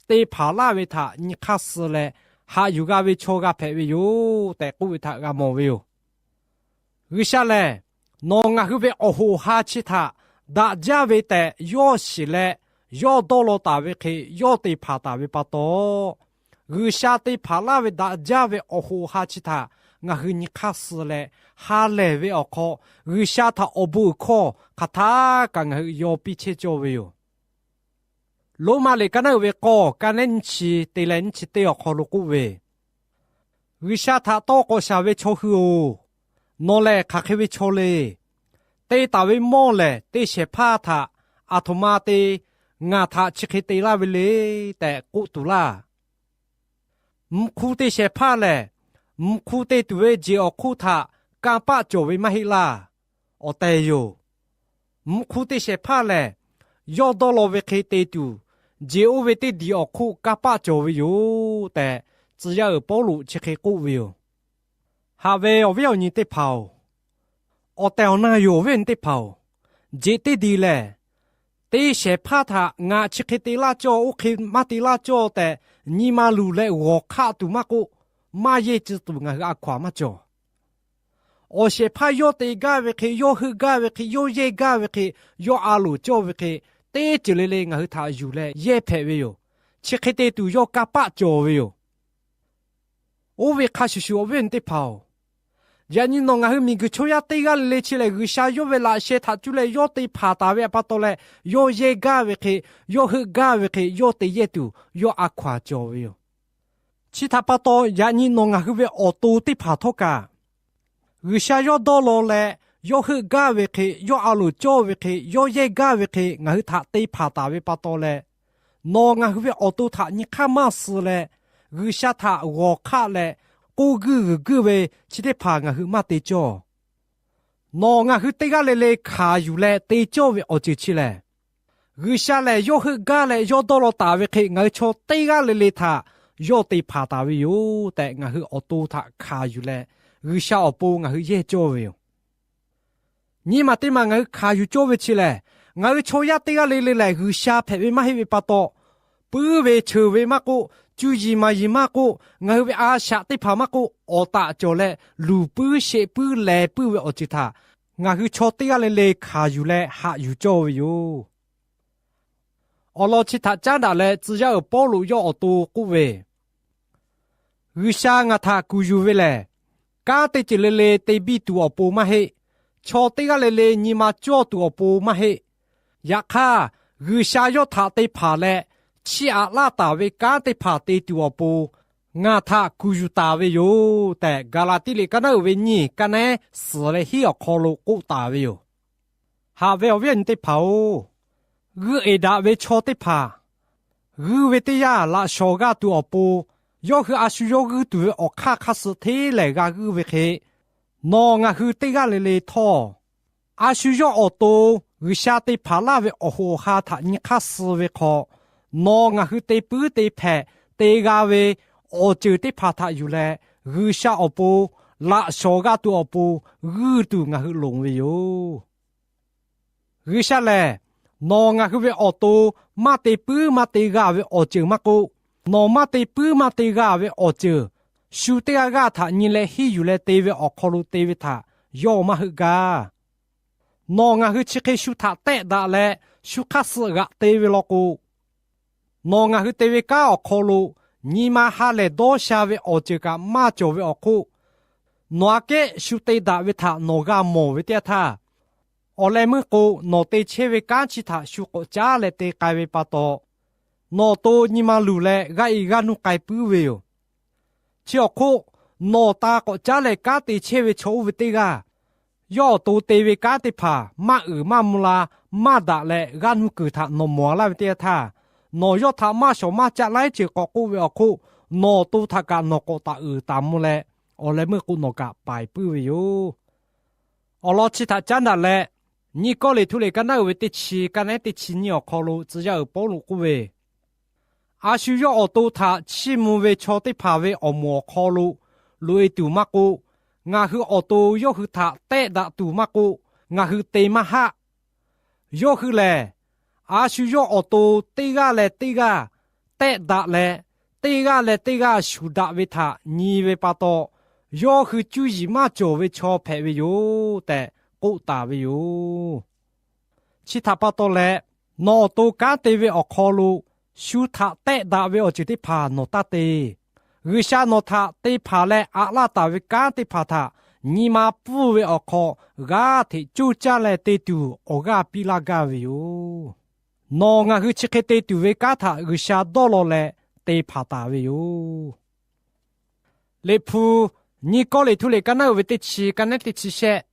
te hpanˍ laˇ ve htaꞈ nyi hk'aˇ suh leh, haꞈ yuˬ g'a ve chaw g'a hpehꞈ ve yoˬ tehꞈ k'oˆ ve htaꞈ g'a mawˬ ve yoˬ. G'uiˬsha lehˬ, nawˬ ngaˬ hui ve awˬ hoꞈ ha chi htaꞈ daꞈ jaˇ ve tehꞈ yawˇ shiˍ leh, yawˇ dawˇ law taˍ ve hk'e yawˇ te hpanˍ taˍ ve pa taw, G'uiˬsha te hpanˍ laˇ ve daꞈ jaˇ ve awˬ hoꞈ ha chi htaꞈ ngaˬ hui nyi hk'aˇ suh leh, ha lehˬ ve awˬ hk'aw G'uiˬsha htaꞈ awˬ bon uiˍ hkawˇ hk'aˬ htaˇ kaꞈ ngaˬ hui yaw piˇ chehˇ cawˇ ve yoˬ. Loˉmaꞈ liꞈ kaˉ naˉ uiˍ ve k'awˇ, kaˉ nehˉ nyiˇ chi te leh nyiˇ chi teˇ awˬ hk'aw lo k'oˆ ve, G'uiˬsha htaꞈ tawˇ k'awꞈ shaˍ ve chaw hui-oˬ, nawˬ lehˬ hk'aˬ hk'e ve chaw le. Te taˍ ve mawˇ lehˬ, teˇ shehˍ hpaˇ htaꞈ aˬ htoꞈ ma te ngaˬ htaꞈ chi hk'e te laˇ ve le tehꞈ k'oˆ tuˬ laˇ. Mvuhˇ hk'u te shehˍ hpaˇ lehˬ, mvuhˇ hk'u te tuˬ ve jeˬ awˬ hk'oˆ htaꞈ kanˇ paˆ cawˬ ve maˇ heˆ laˇ. Awˬ tehˬ yoˬ. Mvuhˇ hk'u te shehˍ hpaˇ lehˬ, yawˇ dawˇ law ve hk'e te tuˬ, jeˬ oˇ ve teˇ diˬ awˬ hk'oˆ kanˇ paˆ cawˬ ve yoˬ tehꞈ, tcuh yaˇ uiˍ Pawˇluꞈ chi hk'e k'oˆ ve yoˬ. Haꞈ ve awˬ viˉ awˬ nyi teˇ hpaˍ-oˬ, awˬ tehˬ awˬ na yoˬ awˬ viˉ awˬ nyi teˇ hpaˍ-oˬ, jeˬ teˇ diˬ lehˬ, teˇ shehˍ hpaˇ htaꞈ ngaˬ chi hk'e te laˇ cawˇ, oˇ hk'e maˇ te laˇ cawˇ tehꞈ nyi ma luˬ leh g'awˬ hk'aˆ tuˬ maˇ k'oˆ, maˇ yehˇ ci tuˬ ngaˬ hui a hkaw-anˬ maˇ cawˬ. Awˬ shehˍ hpaˇ yawˇ te gaˇ ve hk'e, yawˇ heuˆ gaˇ ve hk'e, yawˇ yehˇ gaˇ ve hk'e, yawˇ a loˍ cawˇ ve hk'e, teˇ ceuˬ le le ngaˬ hui htaꞈ yuˬ leh yehˇ hpehꞈ ve yoˬ. Chi hk'e te tuˬ yawˇ kanˇ paˆ cawˬ ve yoˬ. Oˇ ve hk'a shuˍ shuˍ awˬ viˉ awˬ nyi teˇ hpaˍ-oˬ, yaꞈ nyi nawˬ ngaˬ hui miˬguiˬ chaw yaˇ teˇ g'aˇ le le chi lehˬ, G'uiˬsha yawˇ ve laꞈ sheh htaꞈ cuˇ leh yawˇ te hpanˍ taˍ ve pa taw leh, yawˇ yehˇ gaˇ ve hk'e, yawˇ heuˆ gaˇ ve hk'e, yawˇ te yehˇ tuˬ yawˇ a hkaw-anˬ cawˬ ve yoˬ. Chi htaꞈ pa taw, yaꞈ nyi nawˬ ngaˬ hui ve awˬ to teˇ hpaˍ htawˇ kaꞈ, G'uiˬsha yawˇ dawˇ law leh, yawˇ heuˆ gaˇ ve hk'e, yawˇ a loˍ cawˇ ve hk'e, yawˇ yehˇ gaˇ ve hk'e ngaˬ hui htaꞈ te hpanˍ taˍ ve pa taw leh, nawˬ ngaˬ hui ve awˬ to htaꞈ nyi hk'aˇ maˇ suh leh, G'uiˬsha htaꞈ g'awˬ hk'aˆ leh, k'oˆ guiˇ g'uiˬ guiˇ ve chi teˇ hpaˍ ngaˬ hui maˇ te cawˇ. Nawˬ ngaˬ hui teˇ g'aˇ le le hkanˍ yuˬ leh te cawˇ ve awˬ ceuˬ chi lehˬ, G'uiˬsha lehˬ yawˇ heuˆ gaˇ leh yawˇ dawˇ law taˍ ve hk'e ngaˬ hui chaw teˇ g'aˇ le le htaꞈ yawˇ te hpanˍ taˍ ve yoˬ tehꞈ, ngaˬ hui awˬ to htaꞈ hkanˍ yuˬ leh G'uiˬsha awˬ pon ngaˬ hui yehˇ cawˇ ve yoˬ. Nyi maˬ teˇ maˬ ngaˬ hui hkanˍ yuˬ cawˇ ve chi lehˬ, ngaˬ hui chaw yaˇ teˇ g'aˇ le le lehˬ G'uiˬsha hpehꞈ ve maˇ heˆ ve pa taw, puiˉ ve cheuˬ ve maˇ k'oˆ, cuˇ yiˍ maˍ yiˍ maˇ k'oˆ, ngaˬ hui ve a shaꞈ teˇ hpaˍ maˇ k'oˆ, awˬ taꞈ cawˬ leh luˬ puiˉ sheˆ puiˉ leh puiˉ ve awˬ ceuˬ htaꞈ ngaˬ hui chaw teˇ g'aˇ le le hkanˍ yuˬ leh haꞈ yuˬ cawˇ ve yoˬ. Awˬ lawn chi htaꞈ caˉ daꞈ leh tcuh yaˇ uiˍ Pawˇluꞈ yawˇ awˬ to k'oˆ ve, G'uiˬsha ngaˬ htaꞈ kuˬ yuˬ ve lehˬ, kanˉ teˇ ceuˬ le le te biˇ tuˬ awˬ pon maˇ heˆ. Chaw teˇ g'aˇ le le nyi ma cawˇ tuˬ awˬ pon maˇ heˆ. Yaꞈ hk'aˇ, G'uiˬsha yawˇ htaꞈ te hpanˍ leh, chiˇ aꞈ laˇ taˍ ve kanˉ teˇ hpaˍ te tuˬ awˬ pon, ngaˬ htaꞈ kuˬ yuˬ taˍ ve yoˬ tehꞈ, Gaˍlaˍtiˆ liꞈ kaˉ naˉ uiˍ ve nyiˇ kaˉ nehˉ suhˍ leh hiˉ awˬ hk'aw lo k'oˆ taˍ ve yoˬ. Haꞈ ve awˬ viˉ awˬ nyi teˇ hpaˍ-oˬ, g'uiˇ eˍ daꞈ ve chaw teˇ hpaˍ g'uiˇ ve teˇ yanˇ, laꞈ shawnˍ g'a tuˬ awˬ pon, yawˇ hui a shu yawˇ g'uiˇ tuˬ ve awˬ hk'aˇ hk'aˇ suh hteˇ lehˬ g'a g'uiˇ ve hk'e, nawˬ ngaˬ hui teˇ g'aˇ le le htawˇ, a shu yawˇ awˬ to G'uiˬsha te hpanˍ laˇ ve awˬ hoꞈ awˬ ha htaꞈ nyi hk'aˇ suh ve hk'aw, nawˬ ngaˬ hui te puiˉ te hpehꞈ te g'a ve awˬ ceuˬ teˇ hpaˍ htaꞈ yuˬ leh, G'uiˬsha awˬ pon, laꞈ shawnˍ g'a tuˬ awˬ pon g'uiˇ tuˬ ngaˬ hui loˍ ve yoˬ. G'uiˬsha lehˬ, nawˬ ngaˬ hui ve awˬ to maˇ te puiˉ maˇ te g'a ve awˬ ceuˬ maˇ k'oˆ, nawˬ maˇ te puiˉ maˇ te g'a ve awˬ ceuˬ shu teˇ g'aˇ g'aˇ htaꞈ nyi leh henˇ yuˬ leh te ve awˬ hk'aw lo te ve htaꞈ yawˇ maˇ heuˆ gaˇ. Nawˬ ngaˬ hui chi hk'e shu htaꞈ tehˆ daꞈ leh shu hk'aˇ suh g'aꞈ te ve law k'o, nawˬ ngaˬ hui te ve kanˉ awˬ hk'aw lo nyi ma ha lehˬ dawˇ sha ve awˬ ceuˬ kaꞈ maˇ cawˬ ve awˬ hk'oˆ, nawˬ aꞈ kehˉ shu te daꞈ ve htaꞈ nawˬ g'a mawˬ ve teˇ yanˇ htaˇ, awˬ leh meuˇ k'o nawˬ te chehˇ ve kanˉ chi htaꞈ shu k'awꞈ caˉ leh te k'ai ve pa taw, nawˬ awˬ to nyi ma luˬ leh g'a iˍ g'a nuˇ k'ai puiˉ ve yoˬ. Chi awˬ hk'oˆ, nawˬ ta k'awꞈ caˉ leh kanˉ te chehˇ ve chaw oˇ ve teˇ g'aˇ, yawˇ awˬ to te ve kanˉ teˇ hpaˍ maˇ uiˍ maˇ mvuh la, maˇ daꞈ leh g'aˇ nuˇ kuiˬ htaꞈ nawˬ mawˬ laˇ ve teˇ yanˇ htaˇ, nawˬ yawˇ htaꞈ maˇ shawˍ maˇ caˆ laiˉ ceuˬ k'awꞈ k'oˆ ve awˬ hk'oˆ, nawˬ awˬ to htaꞈ kaꞈ nawˬ k'awꞈ taˍ uiˍ taˍ mvuh leh, awˬ leh meuˇ k'o nawˬ kaꞈ paiˍ puiˉ ve yoˬ. Awˬ lawn chi htaꞈ caˉ daꞈ leh, nyiˇ Kawˇrenˍhtuˆ liꞈ kaˉ naˉ uiˍ ve teˇ chi, kaˉ nehˉ teˇ chi nyiˇ awˬ hk'aw lo tcuh yaˇ uiˍ Pawˇluꞈ k'oˆ ve, a shu yawˇ awˬ to htaꞈ chiˇ mvuh ve chaw teˇ hpaˍ ve awˬ moˍ awˬ hk'aw lo loꞈ-e tuˬ maˇ k'oˆ, ngaˬ hui awˬ to yawˇ hui htaꞈ tehˆ daꞈ tuˬ maˇ k'oˆ, ngaˬ hui te maˇ haˆ. Yawˇ hui lehˬ, a shu yawˇ awˬ to teˇ g'aˇ leh teˇ g'aˇ tehˆ daꞈ leh, teˇ g'aˇ leh teˇ g'aˇ shuˍ daꞈ ve htaꞈ nyi ve pa taw, yawˇ hui cuˇ yiˍ maˇ cawˬ ve chaw hpehꞈ ve yoˬ tehꞈ k'oˆ taˍ ve yoˬ. Chi htaꞈ pa taw leh, nawˬ awˬ to kanˉ te ve awˬ hk'aw lo shu htaꞈ tehˆ daꞈ ve awˬ ceuˬ teˇ hpaˍ nawˬ taˇ te. G'uiˬsha nawˬ htaꞈ te hpanˍ leh aꞈ laˇ taˍ ve kanˉ teˇ hpaˍ htaꞈ nyi ma pfuhˇ ve awˬ hk'aw, g'aˇ hteꞈ coˇ caˇ leh te tuˬ awˬ g'aˇ piˇ laˇ gaˇ ve yoˬ. Nawˬ ngaˬ hui chi hk'e te tuˬ ve kanˉ htaꞈ G'uiˬsha dawˇ law leh te hpanˍ taˍ ve yoˬ. Liꞈ hpu, nyiˇ Kawˇrenˍhtuˆ liꞈ kaˉ naˉ uiˍ ve teˇ chi, kaˉ nehˉ teˇ chi shehˆ.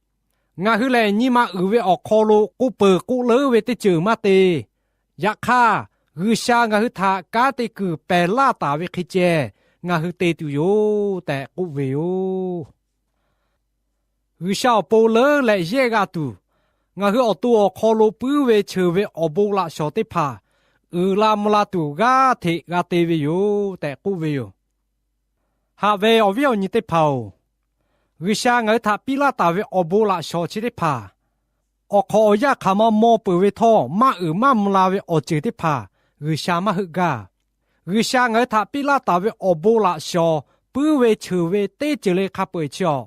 Ngaˬ hui lehˬ, nyi ma uiˍ ve awˬ hk'aw lo k'oˆ peuˬ k'oˆ leuˉ ve teˇ ceuˬ maˇ te. Yaꞈ hk'aˇ, G'uiˬsha ngaˬ hui htaꞈ kanˉ te kuiˬ pehˬ laˇ taˍ ve hk'e ceh, ngaˬ hui te tuˬ yoˬ tehꞈ k'oˆ ve yoˬ. G'uiˬsha awˬ pon leuˉ leh yehˇ g'a tuˬ, ngaˬ hui awˬ to awˬ hk'aw lo puiˉ ve cheuˬ ve awˬ bon laꞈ shawnˍ teˇ hpaˍ uiˍ la mvuh la tuˬ g'aˇ hteꞈ g'a te ve yoˬ tehꞈ k'oˆ ve yoˬ. Haꞈ ve awˬ viˉ awˬ nyi teˇ hpaˍ-oˬ, G'uiˬsha ngaˬ hui htaꞈ piˇ laˇ taˍ ve awˬ bon laꞈ shawnˍ chi teˇ hpaˍ, awˬ hk'awꞈ awˬ yanˇ hk'aˬ ma maw peuˬ ve htawˇ, maˇ uiˍ maˇ mvuh la ve awˬ ceuˬ teˇ hpaˍ G'uiˬsha maˇ heuˆ gaˇ. G'uiˬsha ngaˬ hui htaꞈ piˇ laˇ taˍ ve awˬ bon laꞈ shawnˍ puiˉ ve cheuˬ ve teˇ ceuˬ le hk'a peu-eˬ chi awˬ,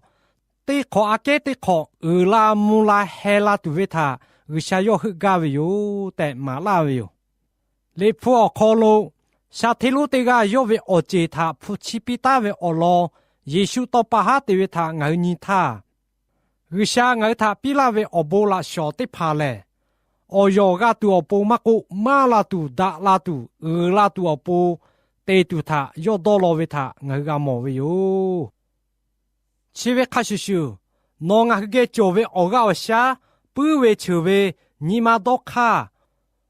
teˇ hk'awꞈ aꞈ kehˉ teˇ hk'awꞈ uiˍ la mvuh la heh la tuˬ ve htaꞈ G'uiˬsha yawˇ heuˆ gaˇ ve yoˬ tehꞈ maˍ laˇ ve yoˬ. Liꞈ hpu awˬ hk'aw lo, sha hteˇ lonˉ teˇ g'aˇ yawˇ ve awˬ ceˬ htaꞈ hpu chiˇ piˇ taˉ ve awˬ lawn Yeˍsuˆ tawˇ pa haˉ te ve htaꞈ ngaˬ hui nyi htaˇ, G'uiˬsha ngaˬ hui htaꞈ piˇ laˇ ve awˬ bon laꞈ shawnˍ teˇ hpaˍ lehˬ, awˬ yawˬ g'a tuˬ awˬ pon maˇ k'oˆ, maˇ la tuˬ, daꞈ la tuˬ, uiˍ la tuˬ awˬ pon te tuˬ htaꞈ yawˇ dawˇ law ve htaꞈ ngaˬ hui g'a mawˬ ve yoˬ. Chi ve hk'a shuˍ shuˍ, nawˬ ngaˬ hui geh cawˬ ve awˬ g'aˇ awˬ shaˉ, puiˉ ve cheuˬ ve, nyi ma dawˇ hk'aˇ,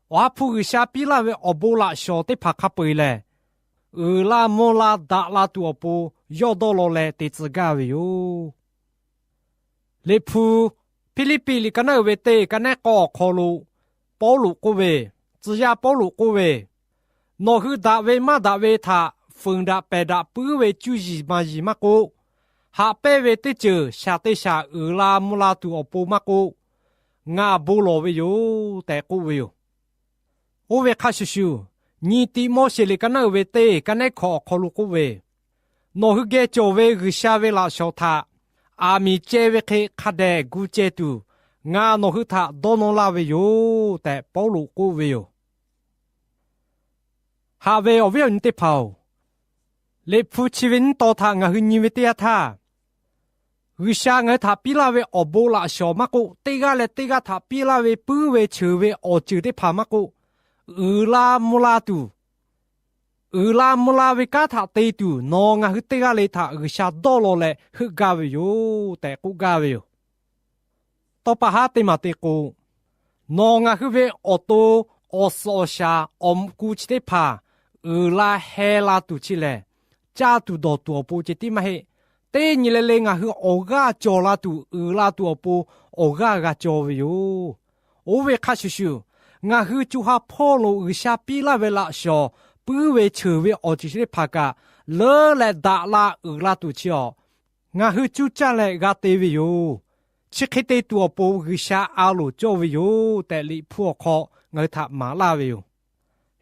Awˬ ha hpu G'uiˬsha piˇ laˇ ve awˬ bon laꞈ shawnˍ teˇ hpaˍ hk'a peu-eˬ lehˬ, uiˍ la mvuh la daꞈ la tuˬ awˬ pon yawˇ dawˇ law leh te tcuh gaˇ ve yoˬ. Liꞈ hpu Hpiˇliˇpiˆ liꞈ ka naˉ uiˍ ve teˇ ka nehˉ k'awˇ awˬ hk'aw lo Pawˇluꞈ k'oˆ ve, tcuh yaˇ Pawˇluꞈ k'oˆ ve, Nawˬ hui daꞈ ve maˇ daꞈ ve htaꞈ fuiˍ daꞈ pehˬ daꞈ puiˉ ve cuˇ yiˍ maˍ yiˍ maˇ k'oˆ, haꞈ pehnˇ ve teˇ ceuˬ shaˍ te shaˍ uiˍ la mvuh la tuˬ awˬ pon maˇ k'oˆ, ngaˬ bon lawˬ ve yoˬ tehꞈ k'oˆ ve yoˬ. Oˇ ve hk'a shuˍ shuˍ, nyi Tiˆmoˉseˍ liꞈ ka naˉ uiˍ ve teˇ ka nehˉ hkawꞈ awˬ hk'aw lo k'oˆ ve, Nawˬ hui geh cawˬ ve G'uiˬsha ve laꞈ shawnˍ htaꞈ aˬ miˍ ceh ve hk'e hk'a dehꞈ gu ceh tuˬ, ngaˬ nawˬ hui htaꞈ dawˇ nawˇ laˇ ve yoˬ tehꞈ Pawˇluꞈ k'oˆ ve yoˬ. Haꞈ ve awˬ viˉ awˬ nyi teˇ hpaˍ-oˬ, Liꞈ hpu chi ve nyiˇ tawn htaꞈ ngaˬ hui nyi ve teˇ yanˇ htaˇ, G'uiˬsha ngaˬ hui htaꞈ piˇ laˇ ve awˬ bon laꞈ shawnˍ maˇ k'oˆ, teˇ g'aˇ leh teˇ g'aˇ htaꞈ piˇ laˇ ve puiˉ ve cheuˬ ve awˬ ceuˬ teˇ hpaˍ maˇ k'oˆ, uiˍ la mvuh la tuˬ, uiˍ la mvuh la ve kanˉ htaꞈ te tuˬ nawˬ ngaˬ hui teˇ g'aˇ le htaꞈ G'uiˬsha dawˇ law leh heuˆ gaˇ ve yoˬ tehꞈ k'oˆ gaˇ ve yoˬ. Tawˇ pa haˉ teˇ maˬ te k'o, nawˬ ngaˬ hui ve awˬ to awˬ suhˍ awˬ shaˍ awˬ mvuhꞈ ku chi teˇ hpaˍ uiˍ la heh la tuˬ chi lehˬ, caˇ tuˬ dawˬ tuˬ awˬ pon ceh tiˉ maˇ heˆ. Teˇ nyi le le ngaˬ hui awˬ g'aˇ cawˬ la tuˬ uiˍ la tuˬ awˬ pon awˬ g'aˇ g'a cawˬ ve yoˬ. Oˇ ve hk'a shuˍ shuˍ, ngaˬ hui co ha hpawˇ lo G'uiˬsha piˇ laˇ ve laꞈ shawnˍ puiˉ ve cheuˬ ve awˬ ceuˬ chi teˇ hpaˍ kaꞈ leuˉ leh daꞈ la uiˍ la tuˬ chi awˬ, ngaˬ hui cuˇ caˇ leh g'a te ve yoˬ. Chi hk'e te tuˬ awˬ pon G'uiˬsha a loˍ cawˇ ve yoˬ tehꞈ Liꞈ hpu awˬ hk'aw ngaˬ hui htaꞈ maˍ laˇ ve yoˬ.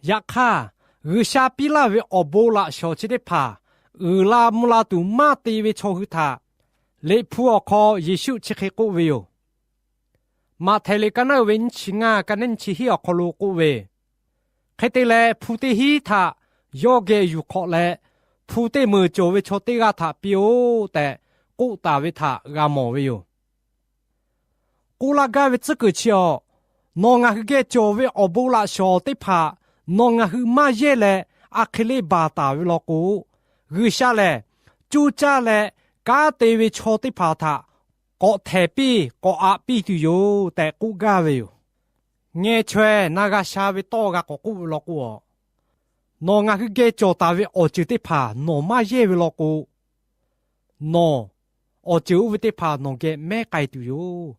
Yaꞈ hk'aˇ, G'uiˬsha piˇ laˇ ve awˬ bon laꞈ shawnˍ chi teˇ hpaˍ uiˍ la mvuh la tuˬ maˇ te ve chaw hui htaꞈ Liꞈ hpu awˬ hk'aw Yeˍsuˆ chi hk'e k'oˆ ve yoˬ. Maꞈhtehˍ liꞈ ka naˉ uiˍ ve nyiˇ chi ngaˇ ka neˉ nyiˇ chi hiˉ awˬ hk'aw lo k'oˆ ve, Hk'e te leh, hpu teˇ hinˉ htaꞈ yawˇ geh yuˬ hk'awꞈ leh, hpu teˇ meunˍ cawˬ ve chaw teˇ g'aˇ htaꞈ piˇ-oˆ tehꞈ k'oˆ taˍ ve htaꞈ g'a mawˬ ve yoˬ. K'oˆ laˇ gaˇ ve tcuhˉ kuiˬ chi awˬ, nawˬ ngaˬ hui geh cawˬ ve awˬ bon laꞈ shawnˍ teˇ hpaˍ nawˬ ngaˬ hui maˇ yehˇ leh a hk'e le baˬ taˍ ve law k'o, G'uiˬsha lehˬ cuˇ caˇ leh kanˉ te ve chaw teˇ hpaˍ htaꞈ k'awꞈ htehˍ piˇ k'awꞈ aꞈ piˇ tuˬ yoˬ tehꞈ k'oˆ gaˇ ve yoˬ. Ngeh chaweh na g'a sha ve tawˇ g'a k'awꞈ k'oˆ ve law k'o, nawˬ ngaˬ hui geh cawˬ taˍ ve awˬ ceuˬ teˇ hpaˍ nawˬ maˇ yehˇ ve law k'o, nawˬ awˬ ceuˬ oˇ ve teˇ hpaˍ nawˬ geh mehˉ k'ai tuˬ yoˬ.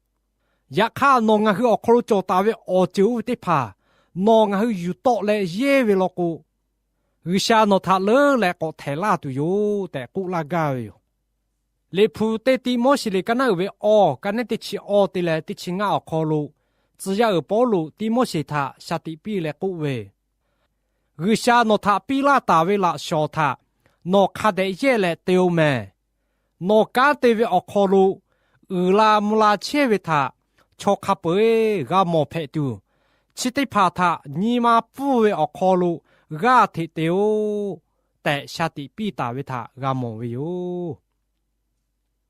Yaꞈ hk'aˇ, nawˬ ngaˬ hui awˬ hk'aw lo cawˬ taˍ ve awˬ ceuˬ oˇ ve teˇ hpaˍ nawˬ ngaˬ hui yuˬ tawˆ leh yehˇ ve law k'o, G'uiˬsha nawˬ htaꞈ leuˉ leh k'awꞈ htehˍ laˇ tuˬ yoˬ tehꞈ k'oˆ laˇ gaˇ ve yoˬ. Liꞈ hpu teˇ Tiˆmoˉseˍ liꞈ ka naˉ uiˍ ve awˬ ka neˉ teˇ chi awˇ te leh teˇ chi ngaˇ awˬ hk'aw lo, tcuh yaˇ uiˍ Pawˇluꞈ Tiˆmoˉseˍ htaꞈ shaˍ tiꞈ piˇ leh k'oˆ ve, G'uiˬsha nawˬ htaꞈ piˇ laˇ taˍ ve laꞈ shawnˍ htaꞈ nawˬ hk'a dehꞈ yehˇ leh te-o mehˍ. Nawˬ kanˉ te ve awˬ hk'aw lo uiˍ la mvuh la chehˇ ve htaꞈ chaw hk'a peu-eˬ g'a mawˬ hpehꞈ tuˬ, chi teˇ hpaˍ htaꞈ nyi ma pfuhˇ ve awˬ hk'aw lo g'aˇ hteꞈ te-o tehꞈ shaˍ tiꞈ piˇ taˍ ve htaꞈ g'a mawˬ ve yoˬ.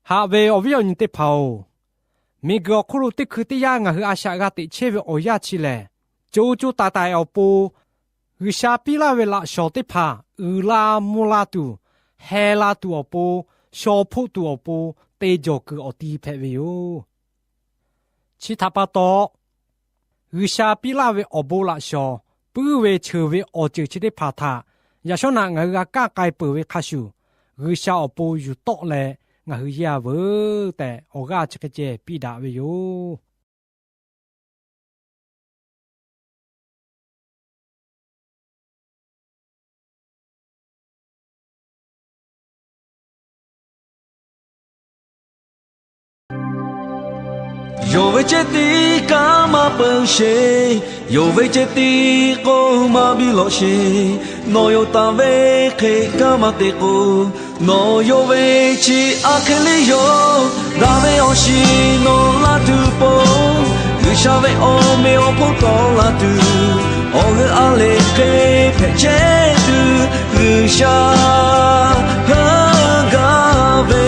Haꞈ ve awˬ viˉ awˬ nyi teˇ hpaˍ-oˬ, miˬguiˬ awˬ hk'oˆ lo teˇ hkui teˇ yanˇ ngaˬ hui a shaꞈ g'a teꞈ chehˇ ve awˬ yanˇ chi lehˬ, co co taiˍ taiˍ awˬ pon G'uiˬsha piˇ laˇ ve laꞈ shawnˍ teˇ hpaˍ uiˍ la mvuh la tuˬ, heh la tuˬ awˬ pon, shaw hpoˆ tuˬ awˬ pon te jawˬ kuiˬ awˬ ti hpehꞈ ve yoˬ. Chi htaꞈ pa taw, G'uiˬsha piˇ laˇ ve awˬ bon laꞈ shawnˍ puiˉ ve cheuˬ ve awˬ ceuˬ chi teˇ hpaˍ htaꞈ yaꞈ shawˉ naꞈ ngaˬ hui g'a kaˇ k'ai peuˬ ve hk'a shuˍ, G'uiˬsha awˬ pon yuˬ tawˆ leh ngaˬ hui yehˇ-a veuˬ tehꞈ awˬ g'aˇ chi hk'e ceh piˇ daꞈ ve yoˬ. Yonˍ ve ceh tiˉ kanˉ maˇ peuˬ sheˍ. Yonˍ ve ceh tiˉ k'oˆ maˇ biˇ lawꞈ sheˍ. Nawˬ yonˍ taˍ ve hk'e kanˉ maˇ te k'o, nawˬ yonˍ ve chi a hk'e le yoˬ. Daꞈ ve awˬ shiˍ nawˬ la tuˬ pon, G'uiˬsha ve awˬ meꞈ awˬ hponˇ tawˍ la tuˬ, awˬ g'euˆ a lehˬ hk'e hpehꞈ chehˇ tuˬ, G'uiˬsha heuˆ gaˇ ve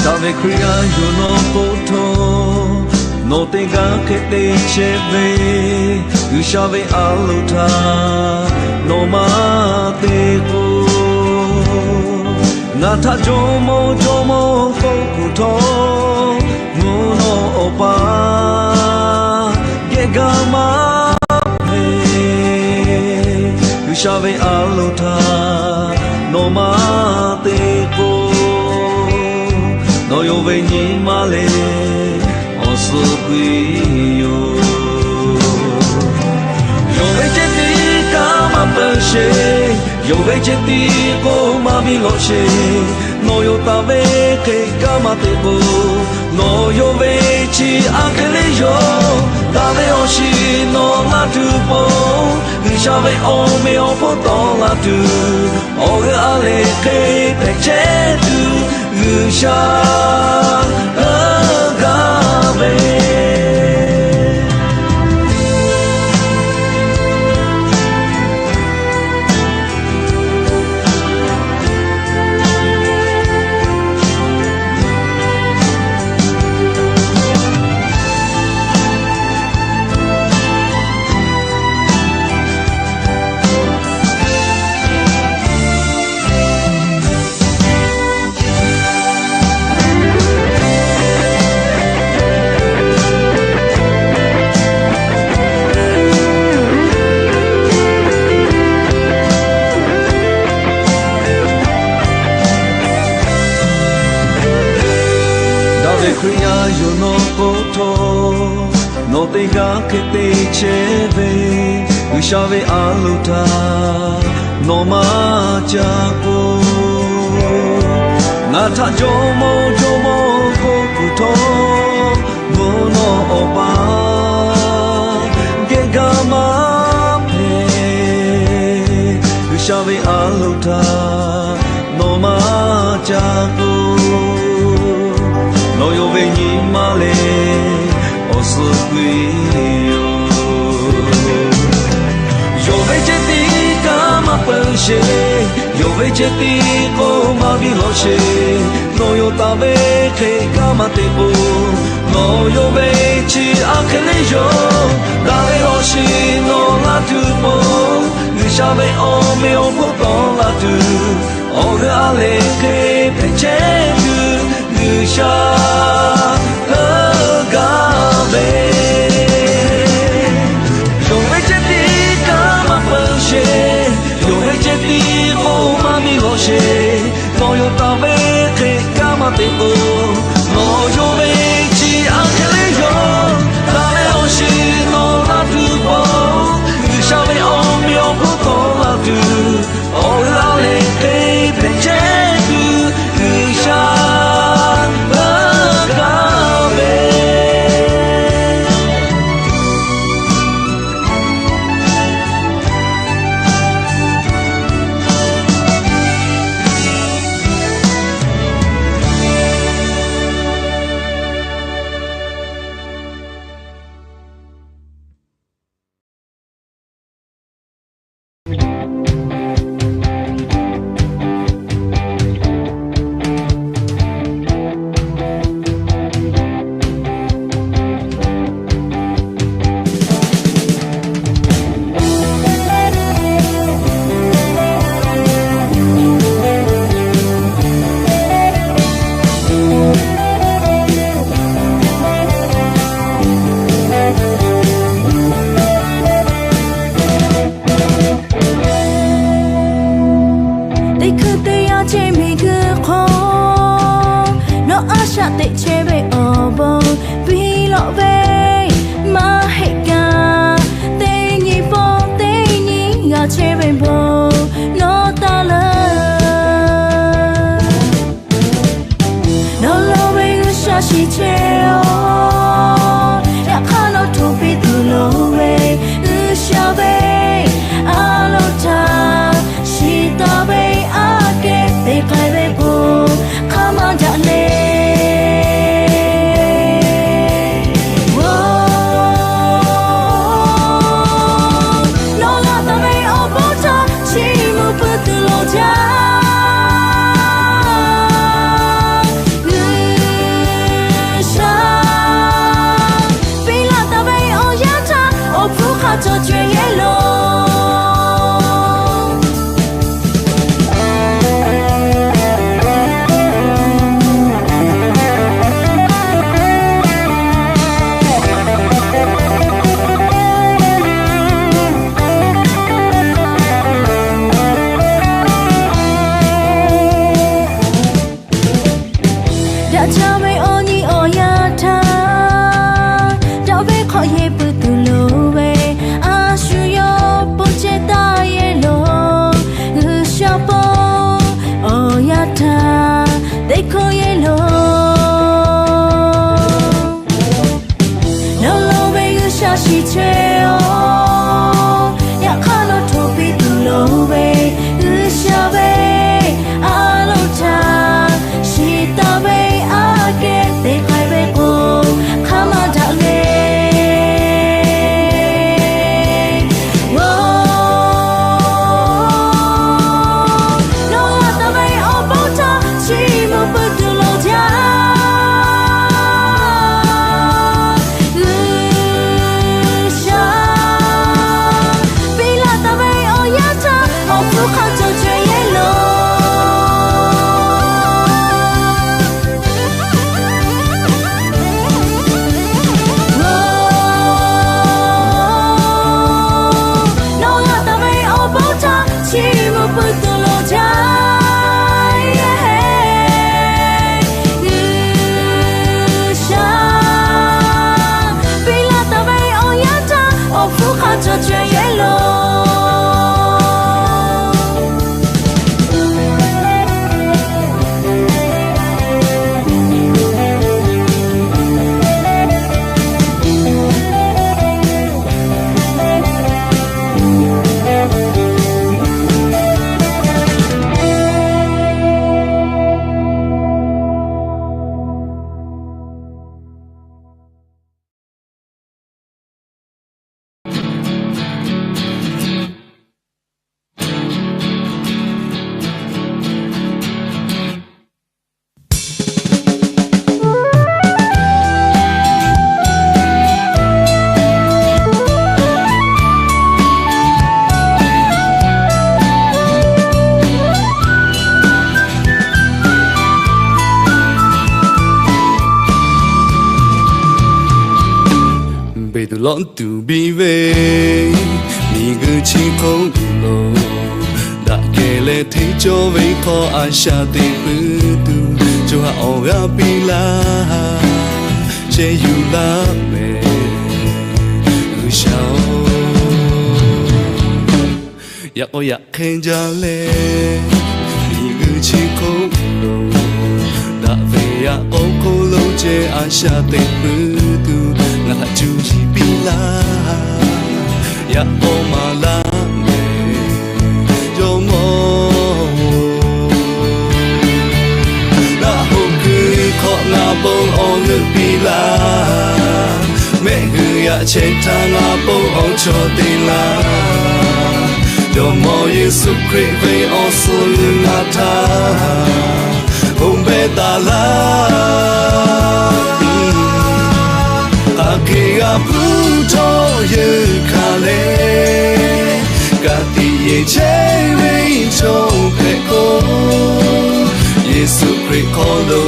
Daꞈ ve Hkriꞈ yaˇ yoˬ nawˬ k'oˆ htawˇ, nawˬ teˇ g'aˇ hk'e te chehˇ ve, G'uiˬsha ve a loˍ htaꞈ nawˬ maˇ te k'o, ngaˬ htaꞈ jawˇmawˇ jawˇmawˇ k'oˆ kuˬ htawˇ, mvuhˇ naw awˬ pa geh gaˇ maˇ hpehꞈ. G'uiˬsha ve a loˍ htaꞈ nawˬ maˇ te k'o, nawˬ yonˍ ve nyi ma lehˬ awˬ suhˍ piˇ yoˬ. Yonˍ ve ceh tiˉ kanˉ maˇ peuˬ sheˍ. Yonˍ ve ceh tiˉ k'oˆ maˇ biˇ lawꞈ sheˍ. Nawˬ yonˍ taˍ ve hk'e kanˉ maˇ te k'o, nawˬ yonˍ ve chi a hk'e le yoˬ. Daꞈ ve awˬ shiˍ nawˬ la tuˬ pon, G'uiˬsha ve awˬ meꞈ awˬ hponˇ tawˍ la tuˬ, awˬ g'euˆ a lehˬ hk'e hpehꞈ chehˇ tuˬ, G'uiˬsha heuˆ gaˇ ve Hk'e te chehˇ ve G'uiˬsha ve a loˍ htaꞈ nawˬ maˇ ca k'oˆ. Ngaˬ htaꞈ jawˇmawˇ jawˇmawˇ k'oˆ kuiˬ htawˇ, mvuhˇ naw awˬ pa geh gaˇ maˇ hpehꞈ. G'uiˬsha ve a loˍ htaꞈ nawˬ maˇ ca k'oˆ. Nawˬ yonˍ ve nyi ma lehˬ awˬ suhˍ piˇ yoˬ. Yonˍ ve ceh tiˉ kanˉ maˇ peuˬ sheˍ. Yonˍ ve ceh tiˉ k'oˆ maˇ biˇ lawˬ sheˍ. Nawˬ yonˍ taˍ ve hk'e kanˉ maˇ te k'o, nawˬ yonˍ ve chi aˬ hk'e le yoˬ. Daꞈ ve lawˬ sheˍ nawˬ laˇ tuˬ po. G'uiˬsha ve awˬ meꞈ awˬ hponˇ tawˍ laˇ tuˬ, awˬ g'euˆ a lehˬ hk'e hpehꞈ chehˇ tuˬ, G'uiˬsha leuˆ gaˇ ve. Yonˍ ve ceh tiˉ kanˉ maˇ peuˬ sheˍ. Yonˍ ve ceh tiˉ k'oˆ maˇ biˇ lawˬ sheˍ. Nawˬ yonˍ taˍ ve hk'e kanˉ maˇ te k'o, nawˬ yonˍ ve chi aˬ hk'e le yoˬ. Daꞈ ve awˬ shiˍ nawˬ laˇ tuˬ po. G'uiˬsha ve awˬ meꞈ awˬ hponˇ tawˍ laˇ tuˬ, awˬ g'euˆ a lehˬ hk'e hpehꞈ chehˇ tuˬ, G'uiˬsha leuˆ gaˇ ve. Teˇ hkui teˇ yanˇ chehˇ miˬguiˬ hk'oˆ, nawˬ a shaꞈ teꞈ chehˇ ve awˬ bon piˇ lawꞈ ve, maˇ heˆ kaꞈ teˇ nyi pawˆ teˇ nyi g'a chehˇ ve bon nawˬ taˇ leuˉ. Nawˬ lo ve G'uiˬsha shiˍ chehˇ-oˬ, yaꞈ hk'aˇ nawˬ hto piˇ tuˬ loˍ ve G'uiˬsha ve a loˍ htaꞈ shiˍ taˍ ve aꞈ kehˉ te k'ai ve k'o, hk'aˇ maˇ daꞈ le. Nawˬ laˬ taˍ ve awˬ bon htaꞈ chiˇ mvuh pui tuˬ loˍ jaˇ. G'uiˬsha piˇ laˇ taˍ ve awˬ yanˇ htaˇ awˬ hpfuhˇ hk'a cawˬ cawehˬ yehˇ loˬ. Daꞈ jaˇ ve awˬ nyi awˬ yanˇ htaˇ, daꞈ ve hk'awꞈ yehˬ pui tuˬ loˍ ve, a shu yawˇ pon ceh taˇ yehˇ loˬ. G'uiˬsha pon awˬ yanˇ htaˇ teˇ hkoˇ yehˇ loˬ. Nawˬ lo ve G'uiˬsha shiˍ chehˇ-oˬ, yaꞈ hk'aˇ nawˬ hto piˇ tuˬ loˍ ve G'uiˬsha ve a loˍ htaꞈ shiˍ taˍ ve aꞈ kehˉ te k'ai ve k'o, hk'aˇ maˇ daꞈ le. Nawˬ laˬ taˍ ve awˬ bon htaꞈ chiˇ mvuh pui tuˬ loˍ jaˇ. G'uiˬsha cawˬ cawˬ yehˇ law. Beˬ tuˬ lawˇ tuˬ biˇ ve miˬguiˬ chi hk'oˆ lo, daꞈ kehˬ leh hteˇ cawˇ ve hk'aw a shaꞈ teꞈ puiˉ tuˬ, co ha awˬ g'aˇ piˇ laˇ, chehˇ yuˬ laˇ mehˍ G'uiˬsha-oˬ. Yaꞈ k'aw yaꞈ hk'e jaˇ leh, miˬguiˬ chi hk'oˆ lo daꞈ ve yaꞈ k'aw hk'oˆ lo ceh a shaꞈ teꞈ puiˉ tuˬ, ngaˬ htaꞈ cuˇ yiˍ piˇ laˇ. Yaꞈ k'aw maˍ laˇ mehˍ Jawˇmawˇ-oˬ. Ngaˬ hoꞈ kuiˬ hk'aw ngaˬ bon awˬ g'euˆ piˇ laˇ. Mehˆ g'uiˬ yaꞈ chehˇ htaˇ ngaˬ bon awˬ chawˇ te laˇ. Jawˇmawˇ Yeˍsuˆ Hkriꞈ ve awˬ suhˍ g'uiˬ ngaˬ htaꞈ hoꞈ behˇ taˍ laˇ. Hk'aˬ hk'e g'a hpuˇ htawˇ yeˬ hkanˍ leh, ka tiꞈ yeˬ chehˇ ve chaw hpehꞈ k'o, Yeˍsuˆ Hkriꞈ hk'aw lo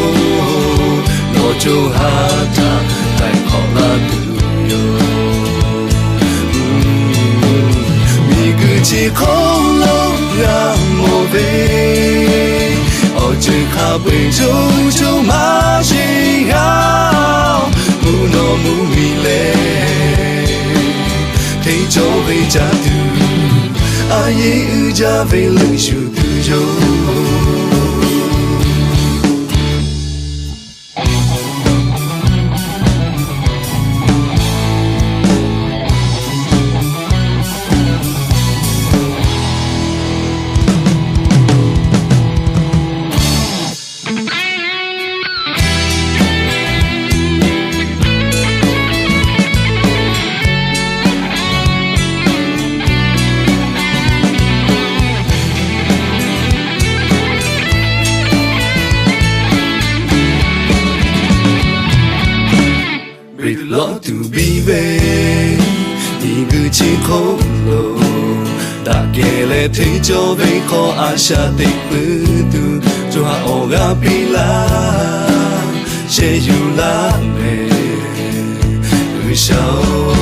nawˬ co ha htaꞈ htaiˍ hk'awꞈ la tuˬ yoˬ. Miˬguiˬ chi hk'oˆ lo g'a mawˬ ve awˬ ceuˬ hk'a peu-eˬ co co maˇ sheˍ g'a-oˬ. Mvuhˇ naw mvuhˇmiˬ leh hteˇ cawˇ ve caˇ tuˬ, a yeˇ uiˍ jaˇ ve leuˆ shuˍ tuˬ yoˬ. Beˬ tuˬ lawˇ tuˬ biˇ ve miˬguiˬ chi hk'oˆ lo, daꞈ kehˬ leh hteˇ cawˇ ve hk'aw a shaꞈ teꞈ puiˉ tuˬ, co ha awˬ g'aˇ piˇ laˇ, sheh yuˬ laˇ mehˍ G'uiˬsha-oˬ.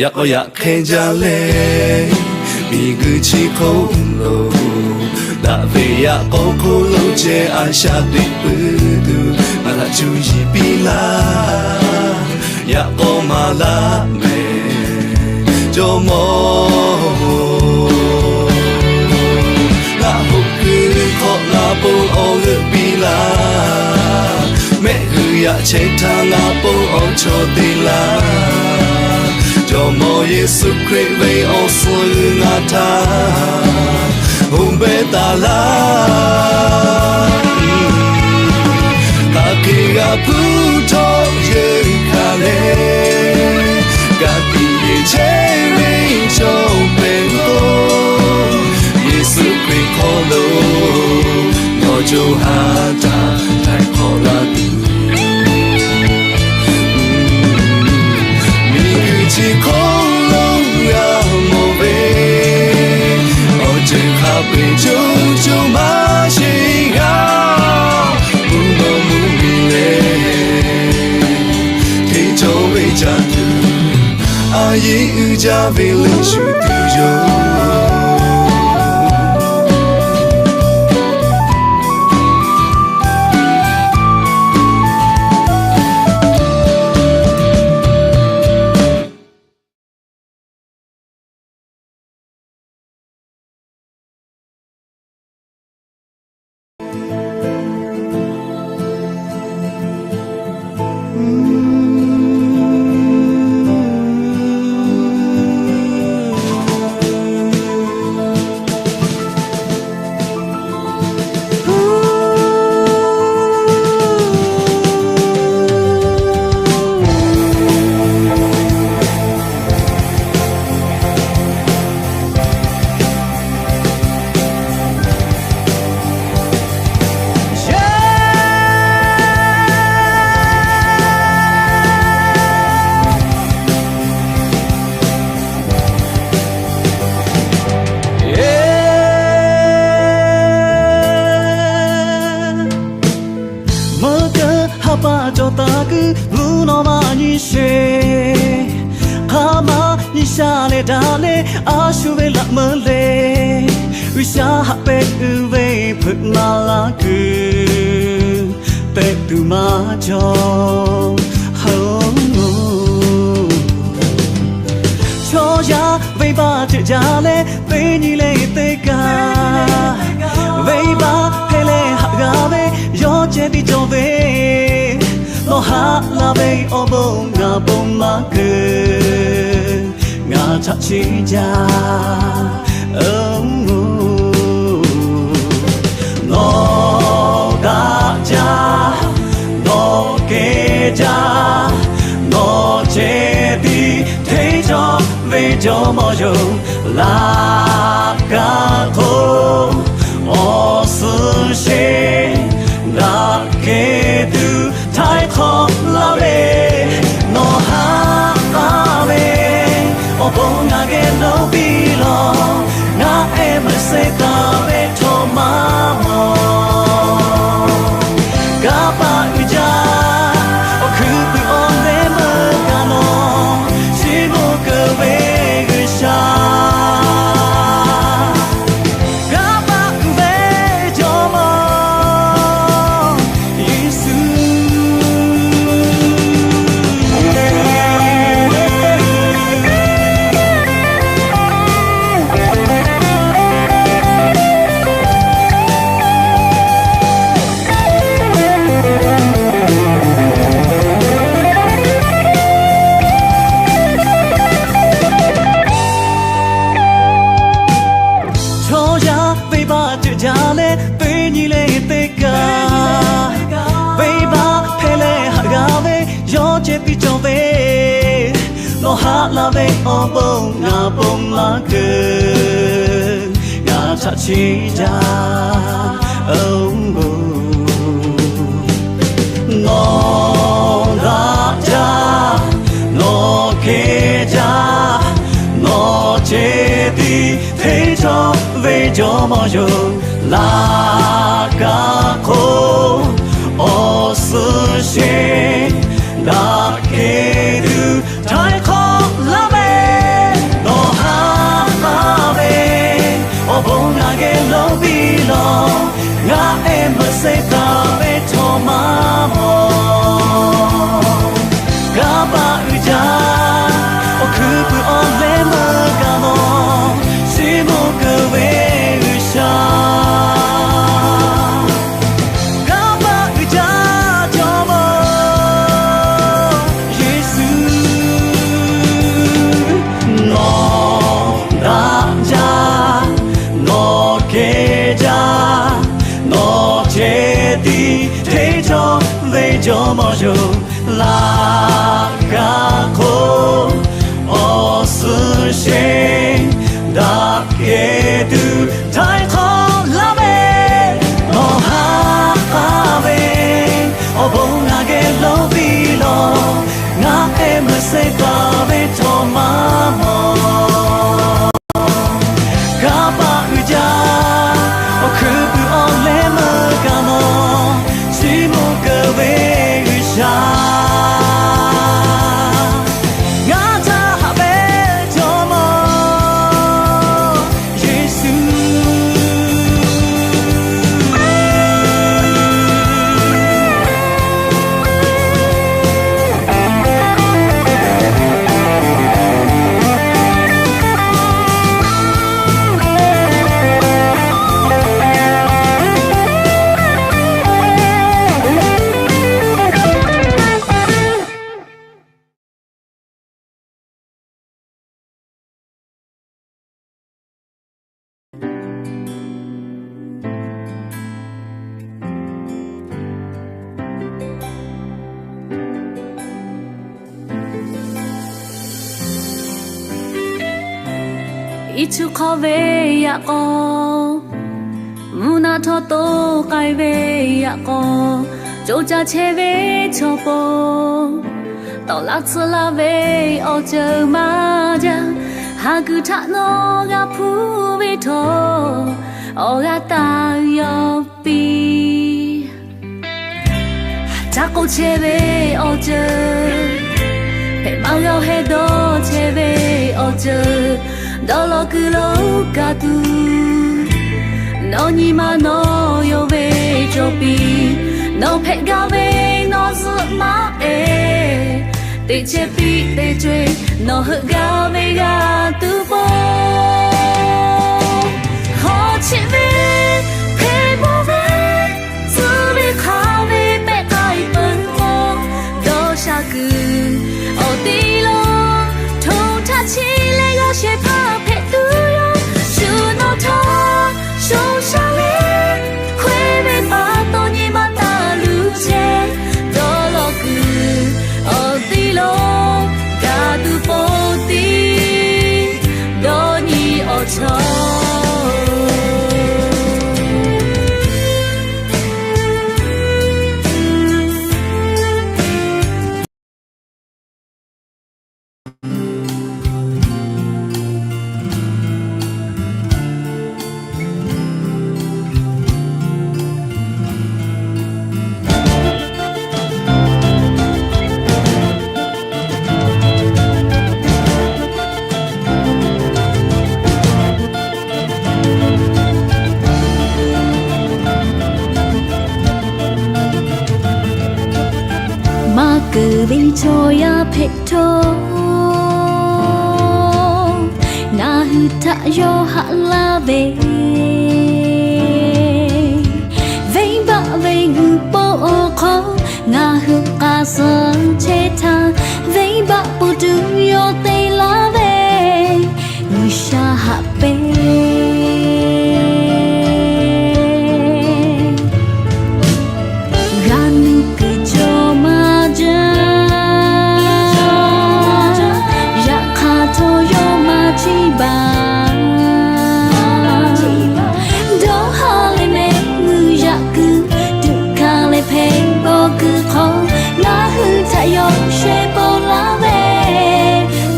Yaꞈ k'aw yaꞈ hk'e jaˇ leh, miˬguiˬ chi hk'oˆ lo daꞈ ve yaꞈ k'aw hk'oˆ lo ceh a shaꞈ teꞈ puiˉ tuˬ, ngaˬ htaꞈ cuˇ yiˍ piˇ laˇ. Yaꞈ k'aw maˍ laˇ mehˍ Jawˇmawˇ-oˬ. Ngaˬ hoꞈ kuiˬ hk'aw ngaˬ bon awˬ g'euˆ piˇ laˇ. Mehˆ g'uiˬ yaꞈ chehˇ htaˇ ngaˬ bon awˬ chawˇ te laˇ. Jawˇmawˇ Yeˍsuˆ Hkriꞈ ve awˬ suhˍ g'uiˬ ngaˬ htaꞈ hoꞈ behˇ taˍ laˇ. Hk'aˬ hk'e g'a hpuˇ htawˇ yeˬ hkanˍ leh, ka tiꞈ yeˬ chehˇ ve chaw hpehꞈ k'o, Yeˍsuˆ Hkriꞈ hk'aw lo nawˬ co ha htaꞈ htaiˍ hk'awꞈ la tuˬ, miˬguiˬ chi hk'oˆ lo g'a mawˬ ve awˬ ceuˬ hk'a peu-eˬ co co maˇ sheˍ g'a-oˬ. Mvuhˇ naw mvuhˇmiˬ leh hteˇ cawˇ ve caˇ tuˬ, a yeˇ uiˍ jaˇ ve leuˆ shuˍ tuˬ yoˬ. Caˇ leh daꞈ leh a shu ve laꞈ meuˇ lehˬ, G'uiˬsha haꞈ pehnˇ uiˍ ve hpeuꞈ maˍ laˇ kuiˬ, pehꞈ tuˬ maˇ cawˬ. Chaw yaˇ venˇbaˆ ceuˬ jaˇ leh teˇ nyi le teˇ kaˇ, venˇbaˆ hpehˇ leh haꞈ g'a ve yawˇ ceh tiˉ cawˬ ve, nawˬ haꞈ laˇ ve awˬ bon ngaˬ bon maˇ keu, ngaˬ chaꞈ chiˇ jaˇ. Nawˬ daꞈ jaˇ, nawˬ kehˬ jaˇ, nawˬ ceh tiˉ hteˇ cawˇ ve Jawˇmawˇ yoˬ. Laꞈ ka hk'oˆ awˬ suhˍ sheˍ daꞈ kehˬ tuˬ htaiˍ hk'awꞈ laˇ ve, nawˬ haꞈ laˇ ve awˬ bon ngaˬ geh lo piˇ lawˬ. Ngaˬ ehˉ meuꞈ sehˍ taˍ ve chaw maˇ mawˬ. Kanˇ paˆ uiˍ jaˇ, awˬ hkuiˉ puiˍ awˬ leh meuˇ kaꞈ nawˬ, chi mawˬ keu ve G'uiˬsha. Kanˇ paˆ uiˍ ve Jawˇmawˇ Yeˍsuˆ. Chaw yaˇ venˇbaˆ ceuˬ jaˇ leh teˇ nyi le teˇ kaˇ, venˇbaˆ hpehˇ leh haꞈ g'a ve yawˇ ceh tiˉ cawˬ ve, nawˬ haꞈ laˇ ve awˬ bon ngaˬ bon maˇ keu, ngaˬ chaꞈ chiˇ jaˇ. Nawˬ daꞈ jaˇ, nawˬ kehˬ jaˇ, nawˬ ceh tiˉ hteˇ cawˇ ve Jawˇmawˇ yoˬ. Laꞈ ka hk'oˆ awˬ suhˍ sheˍ daꞈ kehˬ tuˬ htaiˍ hk'awꞈ laˇ ve, nawˬ haꞈ laˇ ve awˬ bon ngaˬ geh lo piˇ lawˬ. Ngaˬ ehˉ meuꞈ sehˍ taˍ ve chaw maˇ mawˬ. Kanˇ paˆ uiˍ jaˇ, awˬ hkuiˉ puiˍ awˬ leh meuˇ kaꞈ nawˬ, chi mawˬ keu ve G'uiˬsha. Kanˇ paˆ uiˍ jaˇ Jawˇmawˇ Yeˍsuˆ. Nawˬ daꞈ jaˇ, nawˬ kehˬ jaˇ, nawˬ ceh tiˉ hteˇ cawˇ ve Jawˇmawˇ yoˬ. Laꞈ ka hk'oˆ awˬ suhˍ sheˍ daꞈ kehˬ tuˬ htaiˍ hk'awꞈ laˇ ve, nawˬ haꞈ laˇ ve awˬ bon ngaˬ geh lo piˇ lawˬ. Ngaˬ ehˉ meuꞈ sehˍ taˍ ve chaw maˇ mawˬ. Kanˇ paˆ uiˍ jaˇ, awˬ hkuiˉ puiˍ awˬ leh meuˇ kaꞈ nawˬ, chi mawˬ keu ve G'uiˬsha. Ngaˬ htaꞈ haꞈ ve Jawˇmawˇ Yeˍsuˆ. Iˉ chuˇ hk'awˇ ve yaꞈ k'aw, mvuhˇ naˆ htawˇ to k'ai ve yaꞈ k'aw, co caˇ chehˇ ve chaw pon, tawˍ laˇ tsuhˇ laˇ ve awˬ ceuˬ maˇ jaˇ. Haˍ kuiˬ htaꞈ nawˬ g'a hpuˇ ve htawˇ, awˬ g'aˇ taˍ yawˇ piˇ. Ca k'oˆ chehˇ ve awˬ ceuˬ Hpehꞈ maˇ g'a heh dawˇ chehˇ ve awˬ ceuˬ dawˇ law kuiˬ lo kaꞈ tuˬ, nawˬ nyi ma nawˬ yawˇ ve cawˬ piˇ, nawˬ hpehꞈ gaˇ ve nawˬ zuhꞈ maˇ e, teꞈ chehˇ piˇ teꞈ chaweh nawˬ heuˆ gaˇ ve g'a tuˬ po. Hawˉ chehˇ ve hk'e maˇ ve, tcuh ve hk'a ve pehꞈ k'ai peuˬ k'o, dawˇ sha kuiˬ awˬ te lo hto htaˇ chi leh g'a shehˍ hpaˇ hpehꞈ tuˬ yoˬ. Shu nawˬ htawˇ shonˇ sha leh, hkawehˇ ve pa taw nyi ma taˇ luˬ chehˇ, dawˇ law kuiˬ awˬ te lo kaꞈ tuˬ po tiˉ dawˇ nyi awˬ chaw. Maˇ keunˍ ve chaw yaˇ hpehꞈ htawˇ, ngaˬ hui htaꞈ yawˇ haꞈ laˇ ve, venˇbaˆ ve g'uiˬ po awˬ hk'aw ngaˬ hui k'a suh chehˇ htaˇ, venˇbaˆ po tuˬ yawˇ te laˇ ve G'uiˬsha haꞈ pehnˇ. G'a nuˇ kuiˬ cawˬ maˇ jaˇ, yaꞈ hk'aˇ htawˇ yawˇ maˇ chiˇ baˬ. Dawˇ ha leh mehˆ g'uiˬ yaꞈ kuiˬ, tuꞈ hkanˇ leh hpehꞈ bawˬ kuiˬ hk'aw, ngaˬ hui htaꞈ yawˇ shehˍ pon laˇ ve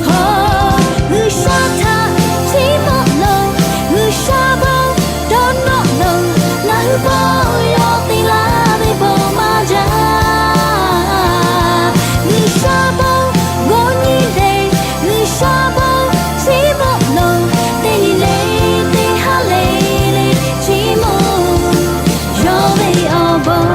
hk'aw, G'uiˬsha htaꞈ chiˇ mvuh loˬ. G'uiˬsha bon dawˇ nawˆ loˬ. Ngaˬ hui bon yawˇ te laˇ ve bon maˇ jaˇ. G'uiˬsha bon g'aw nyi le. G'uiˬsha bon chiˇ mvuh loˬ. Teˇ nyi le, teˇ ha le le, chiˇ mvuh yawˇ ve awˬ bon.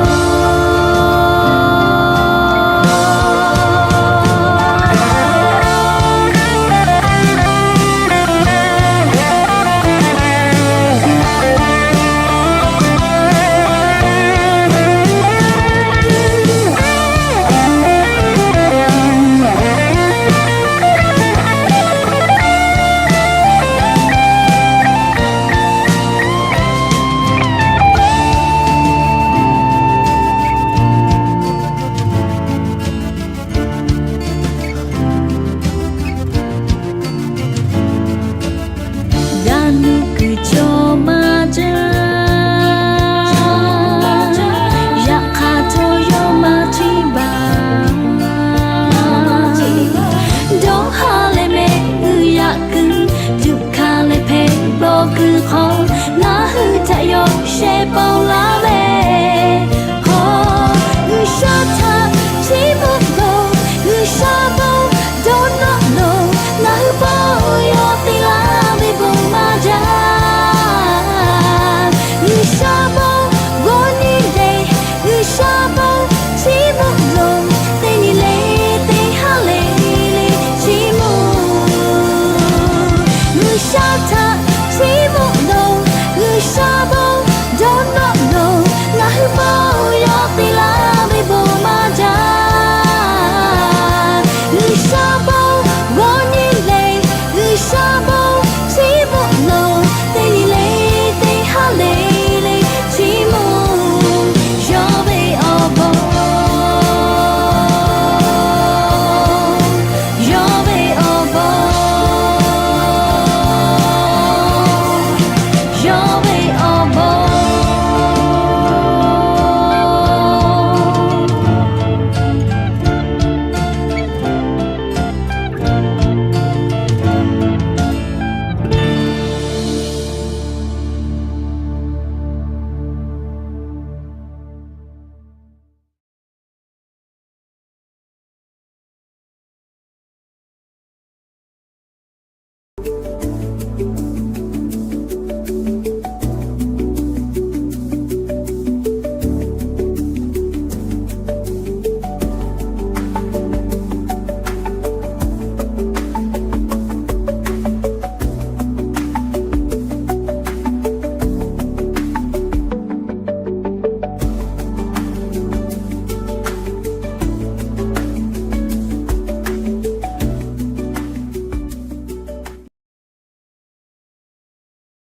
G'a nuˇ kuiˬ cawˬ maˇ jaˇ, yaꞈ hk'aˇ htawˇ yawˇ maˇ chiˇ baˬ. Dawˇ ha leh mehˆ g'uiˬ yaꞈ kuiˬ, tuꞈ hkanˇ leh hpehꞈ bawˬ kuiˬ hk'aw, ngaˬ hui htaꞈ yawˇ shehˍ pon laˇ